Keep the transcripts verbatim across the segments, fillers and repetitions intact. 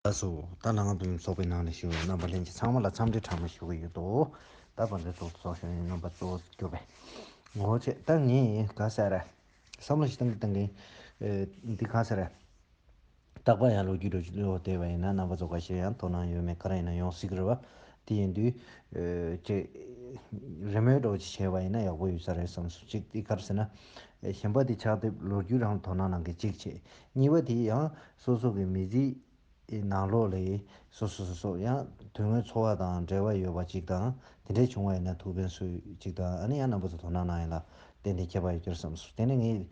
ལགས་སོ། ད་ལྷན་ཁང་བདུན་ཚོགས་པའི་ནང་ལ་བཞུགས་པའི་རྣམ་པ་ལྷན་རྒྱས་ཚང་མ་ལ་འཚམས་འདྲི་གྲངས་མེད་ཞུ་གི་ཡོད་དོ། ད་བར་འདིར་ཚོགས་ཚོགས་ཞུ་མཁན་རྣམ་པ་གཙོ་བོ་གྱུར་པའི་ངོ་བོ་ཆེ། ད་ངས་ག་ཟེར་རེད། བསམ་བློ་ཞིག་བཏང་གི་བཏང་གི་ཨེ། འདི་ག་ཟེར་རེད། རྟག་པར་ཡང་ལོ་རྒྱུས་འགྲོ་རྒྱུ་བལྟས་པ་ཡིན་ན། རྣམ་པ་ཚོ་ཁ་ཤས་ཡང་དོ་སྣང་ཡོད་མེད་ག་རེ་ཡིན་ན་ཡོང་སྲིད་ཀྱི་རེད་བ། དེ་ཡིན་དུས་ཨེ། ཅེ་རེ་མོས་འགྲོ་ཅིག་བྱས་པ་ཡིན་ན་ཡག་པོ་ཡོད་ས་རེད་བསམ་སོང་། གཅིག་དེ་ག་རེ་ཟེར་ན། ཨེ། གཞན་པ་དེ་ཕྱག་དེབ་ལོ་རྒྱུས་རང་དོ་སྣང་གནང་མཁན་གཅིག་བྱས། གཉིས་པ་དེ་ཡང་སོ་སོ་གི་མི་ཚེ་ནང་ལོགས་ལ་སོ་སོ་སོ་སོ་ཡང་དོན་དངོས་འཚོ་བ་དང་འབྲེལ་བ་ཡོད་པ་ཅིག་དང་། དེ་འདྲས་བྱུང་བ་ཡིན་ན་ཐུགས་ཕན་གསོས་ཅིག་དང་། ཨ་ནི་ཡང་རྣམ་པ་ཚོ་དོ་སྣང་གནང་ཡ་ལ་ཏན་ཏན་ཁྱད་པར་ཡོད་ཀྱི་རེད་བསམ་སོང་། དེ་ནས་ངས་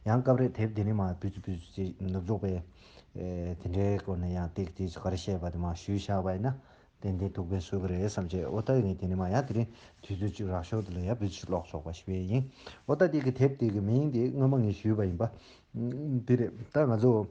ཡང་སྐབས་རེ་དེབ་དེ་ནས་མར་བུད་ཚུགས་བུད་ཚུགས་ཅིག་ནུབ་ཕྱོགས་པའི་ཨེ། དེ་འདྲའི་སྐོར་ནས་ཡང་ཏིག་ཏིག་ག་རེ་བཤད་པ་དེ་མར་ཞུས་བཞག་པ་ཡིན་ན་ཏན་ཏན་ཐུགས་ཕན་གསོས་ཀྱི་རེད་བསམ་བྱས། ཨོ་ད་ངས་དེ་ནས་མར་ཡང་དེ་རིང་དུས་ཚོད་ཅིག་རག་ཞོར་དེ་ལ་ཡང་བུད་ཚུགས་ཀློག་ཆོག་པ་ཞུ་ཡས་ཡིན། ཨོ་ད་དེ་གི་དེབ་དེ་གི་མིང་དེ་སྔོན་མ་ངས་ཞུས་པ་ཡིན་པ། འདི་རེད། ད་ང་ཚོ་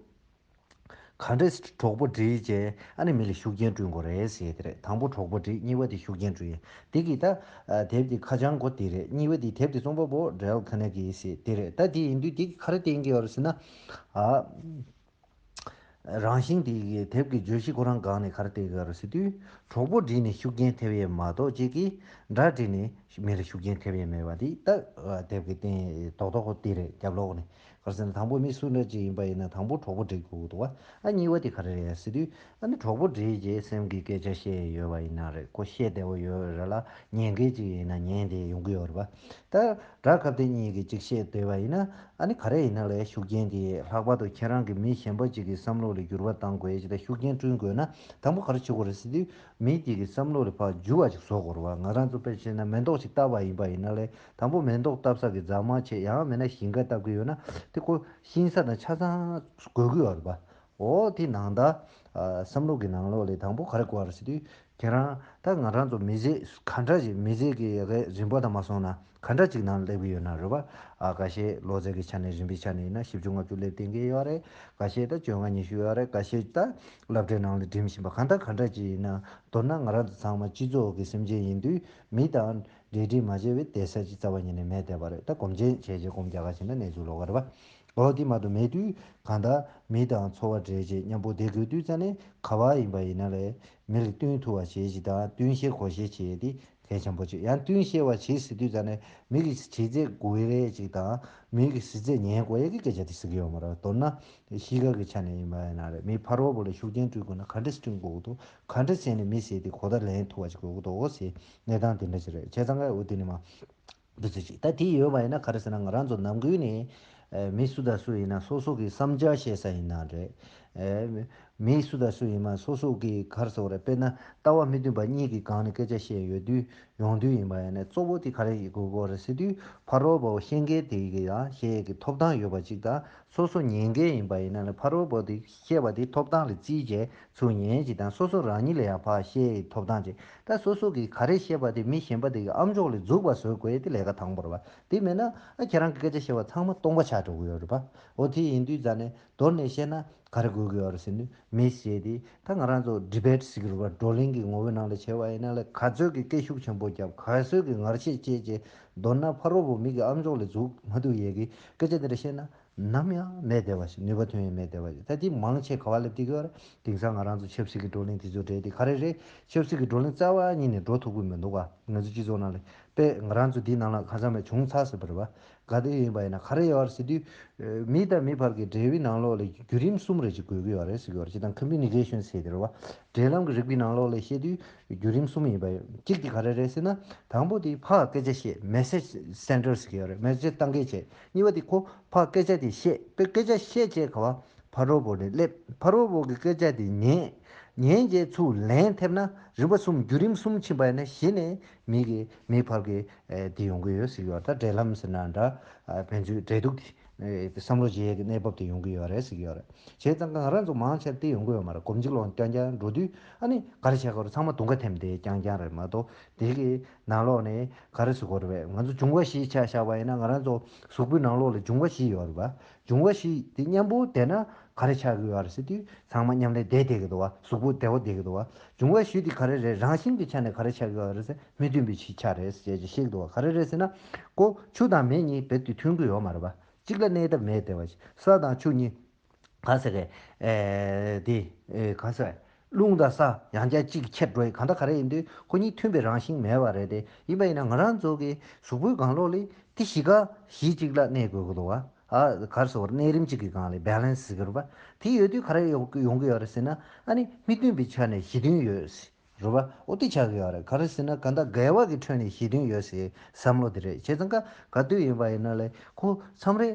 ག་འདྲས་གྲོགས་པོ་བསྒྲིགས་བྱས་ཨ་ནི་མི་ལ་ཤུགས་རྐྱེན་སྤྲོད་དགོས་རེད་ཟེར་དེ་རེད། དང་པོ་གྲོགས་པོ་བསྒྲིགས། གཉིས་པ་དེ་ཤུགས་རྐྱེན་སྤྲོད་ཡས། དེ་གི་ད་ཨ། དེབ་དེ་ཁ་བྱང་གོ་དེ་རེད། གཉིས་པ་དེ་དེབ་དེ་རྩོམ་པ་པོ་ཌེ་ནེལ་ཁ་ནེ་གི་ཟེར་དེ་རེད། ད་དེ་ཡིན་དུས་དེ་གི་ག་རེ་བསྟན་གི་ཡོད་རེད་ཟེར་ན། ཨ། རང་བཞིན་དེ་གི་དེབ་ཀྱི་བརྗོད་གཞི་ཁོ་རང་སྒང་ནས་ག་རེ་བསྟན་གི་ཡོད་རེད་ཟེར་དུས། གྲོགས་པོ་བསྒྲིགས་ནས་ཤུགས་རྐྱེན་ཐེབས་ཡས་མ་གཏོགས་གཅིག་གིས་དགྲ་བསྒྲིགས་ནས་མི་ལ་ཤུགས་རྐྱེན་ཐེབས་ཡས་མེད་པ་དེ་ད་དེབ་ཀྱི་སྟེང་རྡོག་རྡོག་ཁོ་དེ་རེད། རྒྱབ་ལོགས་ནས། ག་རེ་ཟེར་ན། དང་པོ་མི་སུ་འདྲ་ཅིག་ཡིན་པ་ཡིན་ན་དང་པོ་གྲོགས་པོ་བསྒྲིག་དགོས་ཀྱི་འདུག་བ། ཨ། གཉིས་པ་དེ་ག་རེ་རེད་ཟེར་དུས། ཨ་ནི་གྲོགས་པོ་བསྒྲིགས་རྗེས་སེམས་ཀྱི་སྐད་ཆ་བཤད་ཡོད་པ་ཡིན་ན་རེད། ཁོ་བཤད་བདེ་བོ་ཡོད་རེད་ལ། ཉན་མཁན་ཅིག་ཡིན་ན་ཉན་བདེ་ཡོང་གི་ཡོད་རེད་པ། ད་དགྲ་ཁ་གཏད་གཉིས་ཀྱིས་ཅིག་བཤད་བསྡད་པ་ཡིན་ན། ཨ་ནི་ག་རེ་ཡིན་ན་ལས་ཤུགས་རྐྱེན་དེ། ལྷག་པར་དུ་ཁྱེད་རང་གིས་མི་གཞན་པ་ཅིག་གི་བསམ་བློ་ལ་འགྱུར་བ་གཏང་དགོས་ཡ་ཅིག་དང་ཤུགས་རྐྱེན་བསྐྲུན་དགོས་ན། དང་པོ་ག་རེ་བྱེད་དགོས་རེད་ཟེར་དུས། མི་དེ་གི་བསམ་བློ་ལ་ཕར་འགྱུར་བ་ཅིག་བཟོ་དགོས་རེད་པ། ང་རང་ཚོ་དཔེ་བྱས་ན་མེ་ཏོག་ཅིག་བཏབ་པ་ཡིན་པ་ཡིན་ན་ལས། དང་པོ་མེ་ཏོག་བཏབ་ས་གི་རྫ་མ་བྱས། ཡང་མིན་ན་ཞིང་ཁ་བཏབ་གི་ཡོད་ན་དེ་ཁོ་ཤིང་ས་དང་ཆ་ཚང་དགོས་ཀྱི་ཡོད་རེད་པ། འོ་དེ་ནང་ད་ཨ། བསམ་བློ་གི་ནང་ལོགས་ལ་དང་པོ་ག་རེ་དགོས་རེད་ཟེར་དུས། ཁྱེད་རང་ད་ང་རང་ཚོ་མི་ཚེ་ག་འདྲ་ཞིག་མི་ཚེ་གི་རིམ་པ་དང་མ་སོང་ན་ག་འདྲ་ཅིག་ནང་སླེབས་ཀྱི་ཡོད་ན་རེད་པ། ཨ། ཁ་ཤས་ལོ་ཚད་ཀྱི་ཆ་ནས་རིམ་པའི་ཆ་ནས་ཡིན་ན་བཞི་བཅུ་ལྔ་བཅུ་སླེབས་བསྡད་ཀྱི་ཡོད་རེད། ཁ་ཤས་ད་བཅོ་ལྔ་ཉི་ཤུ་ཡོད་རེད། ཁ་ཤས་ད་སློབ་གྲྭའི་ནང་ལ་འགྲིམ་བཞིན་པ། གང་ལྟར་ག་འདྲ་ཅིག་ཡིན་ན། མདོར་ན་ང་རང་ཚོ་ཚང་མ་སྤྱི་ཚོགས་ཀྱི་སེམས་ཅན་ཡིན་དུས། མི་དང་འབྲེལ་འདྲིས་མ་བྱས་པའི་བསྡད་ས་ཅིག་རྩ་བ་ཉིད་ནས་མེད་བསྡད་པ་རེད། ད་སྒོམ་ཆེན་བྱས་རྗེས་སྒོམ་རྒྱག་ག་བྱས་ན་གནས་ཚུལ་ལོགས་ཀ་རེད་པ། འོ་དེ་མ་གཏོགས་མེད་དུས། གང་ལྟར་མི་དང་འཚོ་བ་འབྲེལ་བྱས་མཉམ་པོ་བསྡད་དགོས་དུས་ཙ་ནས་ག་པར་ཡིན་པ་ཡིན་ན་ལས་མི་ལ་བསྟུན་ཐུབ་པ་བྱེད་ཅིག་དང་། བསྟུན་ཤེས་གོ་ཤེས་བྱེད་ཡས་དེ་གལ་ཆེན་པོ་ཅིག་ཡང་བསྟུན་ཤེས་པ་བྱེད་ཟེར་དུས་ཙ་ནས་མི་གི་བྱས་རྗེས་དགོས་རེད་ཅིག་དང་། མི་གི་ཟི་ཚད་ཉན་དགོས་ཡས་ཀྱི་སྐད་ཆ་དེ་ཟེར་གི་ཡོད་མ་རེད། མདོར་ན་གཤིས་ཀ་གི་ཆ་ནས་ཡིན་པ་ཡིན་ན་རེད། མི་ཕ་རོལ་པོ་ལ་ཤུགས་རྐྱེན་སྤྲོད་དགོས་ན་ག་འདྲས་སྤྲོད་དགོས་ཀྱི་འདུག་ག་འདྲས་བྱས་ནས་མི་ཟེར་དེ་གོ་བརྡ་ལེན་ཐུབ་པ་ཅིག་དགོས་ཀྱི་འདུག་ཟེར་གནས་སྟངས་དེ་འདྲ་ཅིག་རེད། བྱས་ཙང་ཀ་འོ་དེ་ནས་མ། འདི་ཚོ་ཅིག་ད་དེ་ཡོད་པ་ཡིན་ན་ག་རེ་ཟེར་ན། ང་རང་ཚོ་ནམ་རྒྱུན་ནས་ཨ། མི་སུ་དང་སུ་ཡིན་ན་སོ་སོ་གི་བསམ་འཆར་བཤད་ས་ཡིན་ན་རེད། ཨ། མི་སུ་དང་སུ་ཡིན་ན་སོ་སོ་གི་ག་རེ་ཟེར་དགོས་རེད། དཔེར་ན་ལྟ་བ་མི་མཐུན་པ་གཉིས་ཀྱི་སྒང་ནས་སྐད་ཆ་བཤད་ཡོང་དུས། ཡོང་དུས་ཡིན་པ་ཡིན་ན་གཙོ་བོ་དེ་ག་རེ་ཡིན་དགོས་ཀྱི་རེད་ཟེར་དུས། ཕ་རོལ་པོ་བཤད་མཁན་དེ་གི་ཡང་བཤད་ཡས་ཀྱི་ཐོབ་ཐང་ཡོད་པ་ཅིག་དང་། སོ་སོ་ཉན་མཁན་ཡིན་པ་ཡིན་ན་ལས་ཕ་རོལ་པོ་དེ་བཤད་པ་དེ་ཐོབ་ཐང་ལ་བརྩིས་བྱས་ཚུར་ཉན་ཅིག་དང་། སོ་སོ་རང་ཉིད་ལ་ཡང་ཕར་བཤད་ཡས་ཐོབ་ཐང་ཅིག་ད་སོ་སོ་གིས་ག་རེ་བཤད་པ་དེ་མི་གཞན་པ་དེ་གི་ཨམ་ཅོག་ལ་འཛུགས་པ་བཟོ་དགོས་ཡས་དེ་ལས་ཀ་དང་པོ་རེད་པ། དེ་མེད་ན་ཨ། ཁྱེད་རང་གི་སྐད་ཆ་བཤད་པ་ཚང་མ་སྟོང་པ་ཆགས་འགྲོ་གི་ཡོད་རེད་པ། འོ་དེ་ཡིན་དུས་ཙ་ནས་མདོར་ནས་བཤད་ན་ག་རེ་དགོས་ཀྱི་ཡོད་རེད་ཟེར་དུས། མི་ཟེར་དེ་ད་ང་རང་ཚོ་ཌི་བེ་ཊི་ཟེར་གི་རེད་པ། བགྲོ་གླེང་གི་ངོ་བོའི་ནང་ལ་བྱས་པ་ཡིན་ན་ལས། ག་ཚོད་ཀྱི་སྐད་ཤུགས་ཆེན་པོ་བརྒྱབ། ག་ཚོད་ཀྱི་ངར་ཤེད་བྱས་བྱས། མདོར་ན་ཕ་རོལ་པོ་མི་གི་ཨམ་ཅོག་ལ་འཛུགས་མ་ཐུབ་ཡས་ཀྱི་སྐད་ཆ་དེ་འདྲ་བཤད་ན། ནམ་ཡང་མེད་བསྡད་པ་ཞིག་ནུས་པ་ཐོན་ཡས་མེད་བསྡད་པ་ཞིག་ད་དེ་མང་ཆེ་ག་པར་སླེབས་བསྡད་ཀྱི་ཡོད་རེད། དེང་སང་ང་རང་ཚོ་ཆབ་སྲིད་ཀྱི་བགྲོ་གླེང་དེ་ཚོ་གྲས་དེ་ག་རེ་རེད། ཆབ་སྲིད་ཀྱི་བགྲོ་གླེང་རྩ་བ་ཉིད་ནས་འགྲོ་ཐུབ་ཀྱི་མི་འདུག་ག་ང་ཚོ་སྤྱི་ཚོགས་ནང་ལ་དཔེ་ང་རང་ཚོ་འདི་ནང་ལ་གང་ཟག་མེད་བྱུང་ཚར་ཟེར་བ་རེད་པ། ག་དེ་ཡིན་པ་ཡིན་ན་ག་རེ་ཡོད་རེད་ཟེར་དུས། ཨ། མི་དང་མི་བར་གྱི་འབྲེལ་བའི་ནང་ལོགས་ལ་བརྒྱུད་རིམ་གསུམ་རེ་ཅིག་དགོས་ཀྱི་ཡོད་རེད་ཟེར་གྱི་ཡོད་རེད། སྤྱིར་བཏང་ཁོ་མུ་ནི་ཀེ་ཤོན་ཟེར་དེ་རེད་པ། འབྲེལ་ལམ་གྱི་རིག་པའི་ནང་ལོགས་ལ་བཤད་དུས་བརྒྱུད་རིམ་གསུམ་ཡིན་པ་ཡོད། གཅིག་དེ་ག་རེ་རེད་ཟེར་ན། དང་པོ་དེ་ཕར་སྐད་ཆ་བཤད། མེ་སེ་ཇི་སེན་ཌར་ཟེར་གྱི་ཡོད་རེད། མེ་སེ་ཇི་བཏང་མཁན་བྱས། གཉིས་པ་དེ་ཁོ་ཕར་སྐད་ཆ་དེ་བཤད། དཔེ་སྐད་ཆ་བཤད་བྱས་ག་པར་ཕ་རོལ་པོ་ནས་སླེབས། ཕ་རོལ་པོ་གི་སྐད་ཆ་དེ་ཉན། ཉན་བྱས་ཚུར་ལན་ཐེབས་ན། རིམ་པ་གསུམ་བརྒྱུད་རིམ་གསུམ་ཕྱིན་པ་ཡིན་ན་གཞི་ནས་མི་གི་མི་བར་གྱི་ཨེ། དེ་ཡོང་གི་ཡོད་ཟེར་གྱི་ཡོད། ད་འབྲེལ་ལམ་ཟེར་ན་འདྲ། ཨ། ཕན་ཚུན་འབྲེལ་གཏུག་དེ་ཨེ། བསམ་བློ་བརྗེ་ཡས་ཀྱི་གནས་བབ་དེ་ཡོང་གི་ཡོད་རེད་ཟེར་གྱི་ཡོད་རེད། བྱས་ཙང་ང་རང་ཚོ་མང་ཆེ་དེ་ཡོང་གི་ཡོད་མ་རེད། སྒོམ་གཅིག་ལོག་རྐྱང་རྐྱང་འགྲོ་དུས། ཨ་ནི་ག་རེ་བྱས་ཀྱི་ཡོད་རེད། ཚང་མ་དུང་ཁ་འཐེན་བསྡད་རྐྱང་རྐྱང་རེད་མ་གཏོགས། དེ་གི་ནང་ལོགས་ནས་ག་རེ་ཟེར་དགོས་རེད་པས། ང་ཚོ་འབྱུང་བ་བཞི་ཆ་བཞག་པ་ཡིན་ན། ང་རང་ཚོ་གཟུགས་པོའི་ནང་ལོགས་ལ་འབྱུང་བ་བཞི་ཡོད་རེད་པ། འབྱུང་བ་བཞི་དེ་མཉམ་པོ་བསྡད་ན་ག་རེ་ཆགས་ཀྱི་ཡོད་རེད་ཟེར་དུས། ཚང་མ་མཉམ་ལས་བསྡད་བསྡད་ཀྱི་འདུག་བ། གཟུགས་པོ་བདེ་བོ་བསྡད་ཀྱི་འདུག་བ། འབྱུང་བ་བཞི་དེ་ག་རེ་རེད། རང་བཞིན་གྱི་ཆ་ནས་ག་རེ་ཆགས་ཀྱི་ཡོད་རེད་ཟེར། མི་མཐུན་པའི་ཆ་རེད་ཟེར་ཅིག་བཤད་ཀྱི་འདུག་བ། ག་རེ་རེད་ཟེར་ན། ཀོ་ཆུ་དང་མེ་གཉིས་རྦད་དེ་མཐུན་གྱི་ཡོད་མ་རེད་པ། གཅིག་ལ་གནས་སྟབས་མེད་བསྡད་པ་ཞིག་ས་དང་ཆུ་གཉིས་ག་ཟེར་གི། ཨེ། དེ་ཨེ། ག་ཟེར། རླུང་དང་ས་ཡང་བསྐྱར་གཅིག་ཁྱེར་འགྲོ་ཡི་གང་ལྟར་ག་རེ་ཡིན་དུས་ཁོ་གཉིས་མཐུན་པའི་རང་བཞིན་མེད་པ་རེད་དེ། ཡིན་པ་ཡིན་ན་ང་རང་ཚོ་གི་གཟུགས་པོའི་གང་ལོགས་ལས་དེ་གཞི་ག་གཞི་གཅིག་ལ་གནས་དགོས་ཀྱི་འདུག་བ། ཨ་གར་སོ་བར་གནས་རིམ་གཅིག་གི་སྒང་ལ་བེ་ལན་སི་ཟེར་གི་རེད་པ། དེ་ཡོད་དུས་ག་རེ་ཡོང་ཡོང་གི་ཡོད་རེད་ཟེར་ན། ཨ་ནི་མི་མཐུན་པའི་ཆ་ནས་གཞི་མཐུན་ཡོད་རེད་པ། ཨོ་དེ་ཆགས་ཀྱི་ཡོད་རེད། ག་རེ་ཟེར་ན་གང་ལྟར་འགལ་བ་གི་ཁྲོད་ནས་གཞི་མཐུན་ཡོད་ཟེར་བསམ་བློ་དེ་རེད། བྱས་ཙང་ཀ་ག་དུས་ཡིན་པ་ཡིན་ན་ལས་ཁོ་མཚམས་རེ་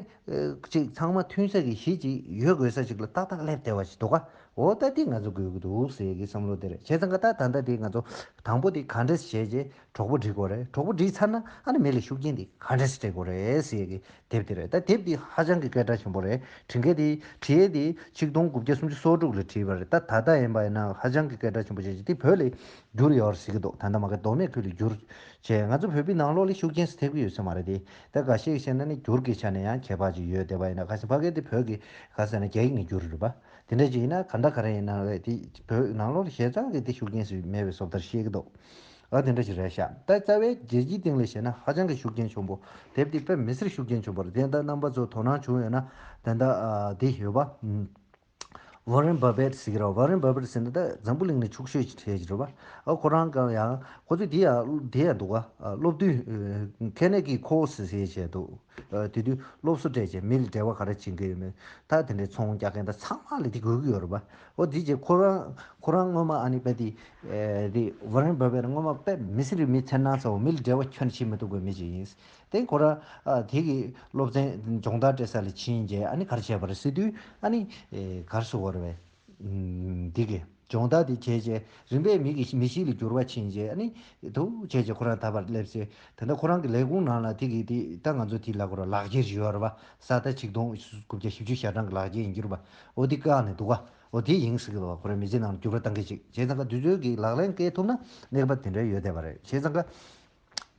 ཅིག་ཚང་མ་མཐུན་ས་གི་གཞི་ཅིག་ཡོད་དགོས་ས་ཅིག་ལ་ཏག་ཏག་སླེབས་བསྡད་པ་ཅིག་འདུག་ག། འོ་ད་དེ་ང་ཚོ་དགོས་ཀྱི་འདུག་ཟེར་གི་བསམ་བློ་དེ་རེད། བྱས་ཙང་ཀ་ད་ད་ལྟ་དེ་ང་ཚོ་དང་པོ་དེ་ག་འདྲས་བྱས་རྗེས་གྲོགས་པོ་སྒྲིག་དགོས་རེད། གྲོགས་པོ་སྒྲིག་ཚར་ན་ཨ་ནི་མི་ལ་ཤུགས་རྐྱེན་དེ་ག་འདྲས་སྤྲད་དགོས་རེད་ཟེར་གི་དེབ་དེ་རེད། ད་དེབ་འདི་ཧ་ཅང་གི་སྐད་གྲགས་ཆེན་པོ་རེད། བྲིས་མཁན་དེ་བྲིས་ཡས་དེ་ཆིག་སྟོང་དགུ་བརྒྱ་སུམ་ཅུ་སོ་དྲུག་ལ་བྲིས་པ་རེད། ད་ད་ལྟ་ཡིན་པ་ཡིན་ན་ཧ་ཅང་གི་སྐད་གྲགས་ཆེན་པོ་བྱས་ཀྱི་དེ་བོད་ལ་བསྒྱུར་ཡོད་རེད་ཟེར་གི་འདུག་ད་ལྟ་མ་གི་མདོ་སྨད་ཁུལ་ལ་བསྒྱུར་བྱས། ང་ཚོ་བོད་པའི་ནང་ལོགས་ལ་ཤུགས་རྐྱེན་ཐེབས་ཀྱི་ཡོད་ས་མ་རེད་དེ། ད་འགའ་ཤས་བཤད་ན་ནི་བསྒྱུར་གྱི་ཆ་ནས་ཡང་ཁྱད་པར་ཅིག་ཡོད་བསྡད་པ་ཡིན་ན། ཁ་སང་ཕ་གི་དེ་བོད་ཀྱི་ག་ཟེར་ན་རྒྱ་ཡིག་ནས་བསྒྱུར་རེད་པ། དེ་འདྲ་ཅིག་ཡིན་ན་ག་འདྲ་ག་རེ་ཡིན་ན་རེད། དེ་བོད་ནང་ལོགས་ལ་ཞེ་དྲག་གི་དེ་ཤུགས་རྐྱེན་ཞིག་མེད་པའི་བཟོ་ལྟར་བཤད་ཀྱི་འདུག་ཨ་དེ་འདྲ་ཞིག་རེད་ཤག་ད་རྩ་བའི་རྒྱལ་སྤྱིའི་སྟེང་ལ་བཤད་ན་ཧ་ཅང་གི་ཤུགས་རྐྱེན་ཆེན་པོ། དེབ་དེ་དཔེ་མི་སྲིད་ཤུགས་རྐྱེན་ཆེན་པོ་རེད། དེ་ལྟར་རྣམ་པ་ཚོ་དོ་སྣང་བྱུང་ཡོད་ན། དེ་འདྲ་ཨ་དེ་ཡོད་པ། ཨམ། Warren Buffett་ཟེར་གྱི་རེད། Warren Buffett་ཟེར་ན་ད་འཛམ་བུ་གླིང་ནས་ཕྱུག་ཤོས་ཅིག་གྲས་ཅིག་རེད་པ། ཨ་ཁོ་རང་གང་ཡང་ཁོ་ཚོས་དེ་ཡང་དེ་ཡང་འདུག་ག། ཨ་སློབ་དུས་ཨ་Carnegie Course་ཟེར་བྱས་འདུག་ཨ་དེ་དུས་སློབ་གསོ་སྤྲད་བྱས་མི་ལ་འབྲེལ་བ་ག་རེ་བྱེད་ཀྱི་ཡོད་མེད། ད་དེ་འདྲའི་ཚོང་རྒྱག་མཁན་ད་ཚང་མ་ལ་དེ་དགོས་ཀྱི་ཡོད་རེད་པ། ཨོ་དེ་རྗེས་ཁོ་རང་ཁོ་རང་སྔོན་མ་ཨ་ནི་དཔེ་དེ་ཨེ་དེ་Warren Buffett་སྔོན་མ་དཔེ་མི་སེར་མི་ཚེ་ན་ཚོ་མི་ལ་འབྲེལ་བ་ཁྱོན་བྱེད་མི་ཐུབ་པའི་མི་ཅིག་ཡིན། དེ་ཁོ་རང་ཨ་དེ་གི་སློབ་ཚན་སྦྱོང་བརྡར་སྤྲད་ས་ལ་ཕྱིན་རྗེས་ཨ་ནི་ག་རེ་བྱས་པ་རེད་ཟེར་དུས། ཨ་ནི་ཨེ་ག་རེ་ཟེར་དགོས་རེད་པས། ཨུམ་དེ་གི་སྦྱོང་བརྡར་དེ་བྱས་རྗེས་རིམ་པས་མི་གི་མི་གཤིས་ལ་འགྱུར་བ་ཕྱིན་རྗེས། ཨ་ནི་དུ་བྱས་རྗེས་ཁོ་རང་ད་བར་སླེབས་ཚེ་ད་ལྟ་ཁོ་རང་གི་ལས་ཁུངས་ནང་ལ་དེ་གི་དེ་ད་ང་ཚོ་དེ་ལ་ཁོ་རང་ལག་འཁྱེར་ཞུ་བ་རེད་པ། ས་ད་ཆིག་སྟོང་དགུ་བརྒྱ་བཞི་བཅུ་ཞེ་གྲངས་ཀྱི་ལག་འཁྱེར་ཡིན་རྒྱུ་རེད་པ། འོ་དེ་བཀག་ནས་འདུག་ག། འོ་དེ་ཡིན་ཟེར་གི་འདུག་ག། ཁོ་རང་མི་ཚེ་ནང་འགྱུར་བ་གཏང་གི་ཅིག་བྱས་ཙང་ཀ་དུས་ཚོད་ཀྱི་ལག་ལེན་བཀལ་ཐུབ་ན་གནས་བབ་དེ་འདྲ་ཡོད་བསྡད་པ་རེད། བྱས་ཙང་ཀ་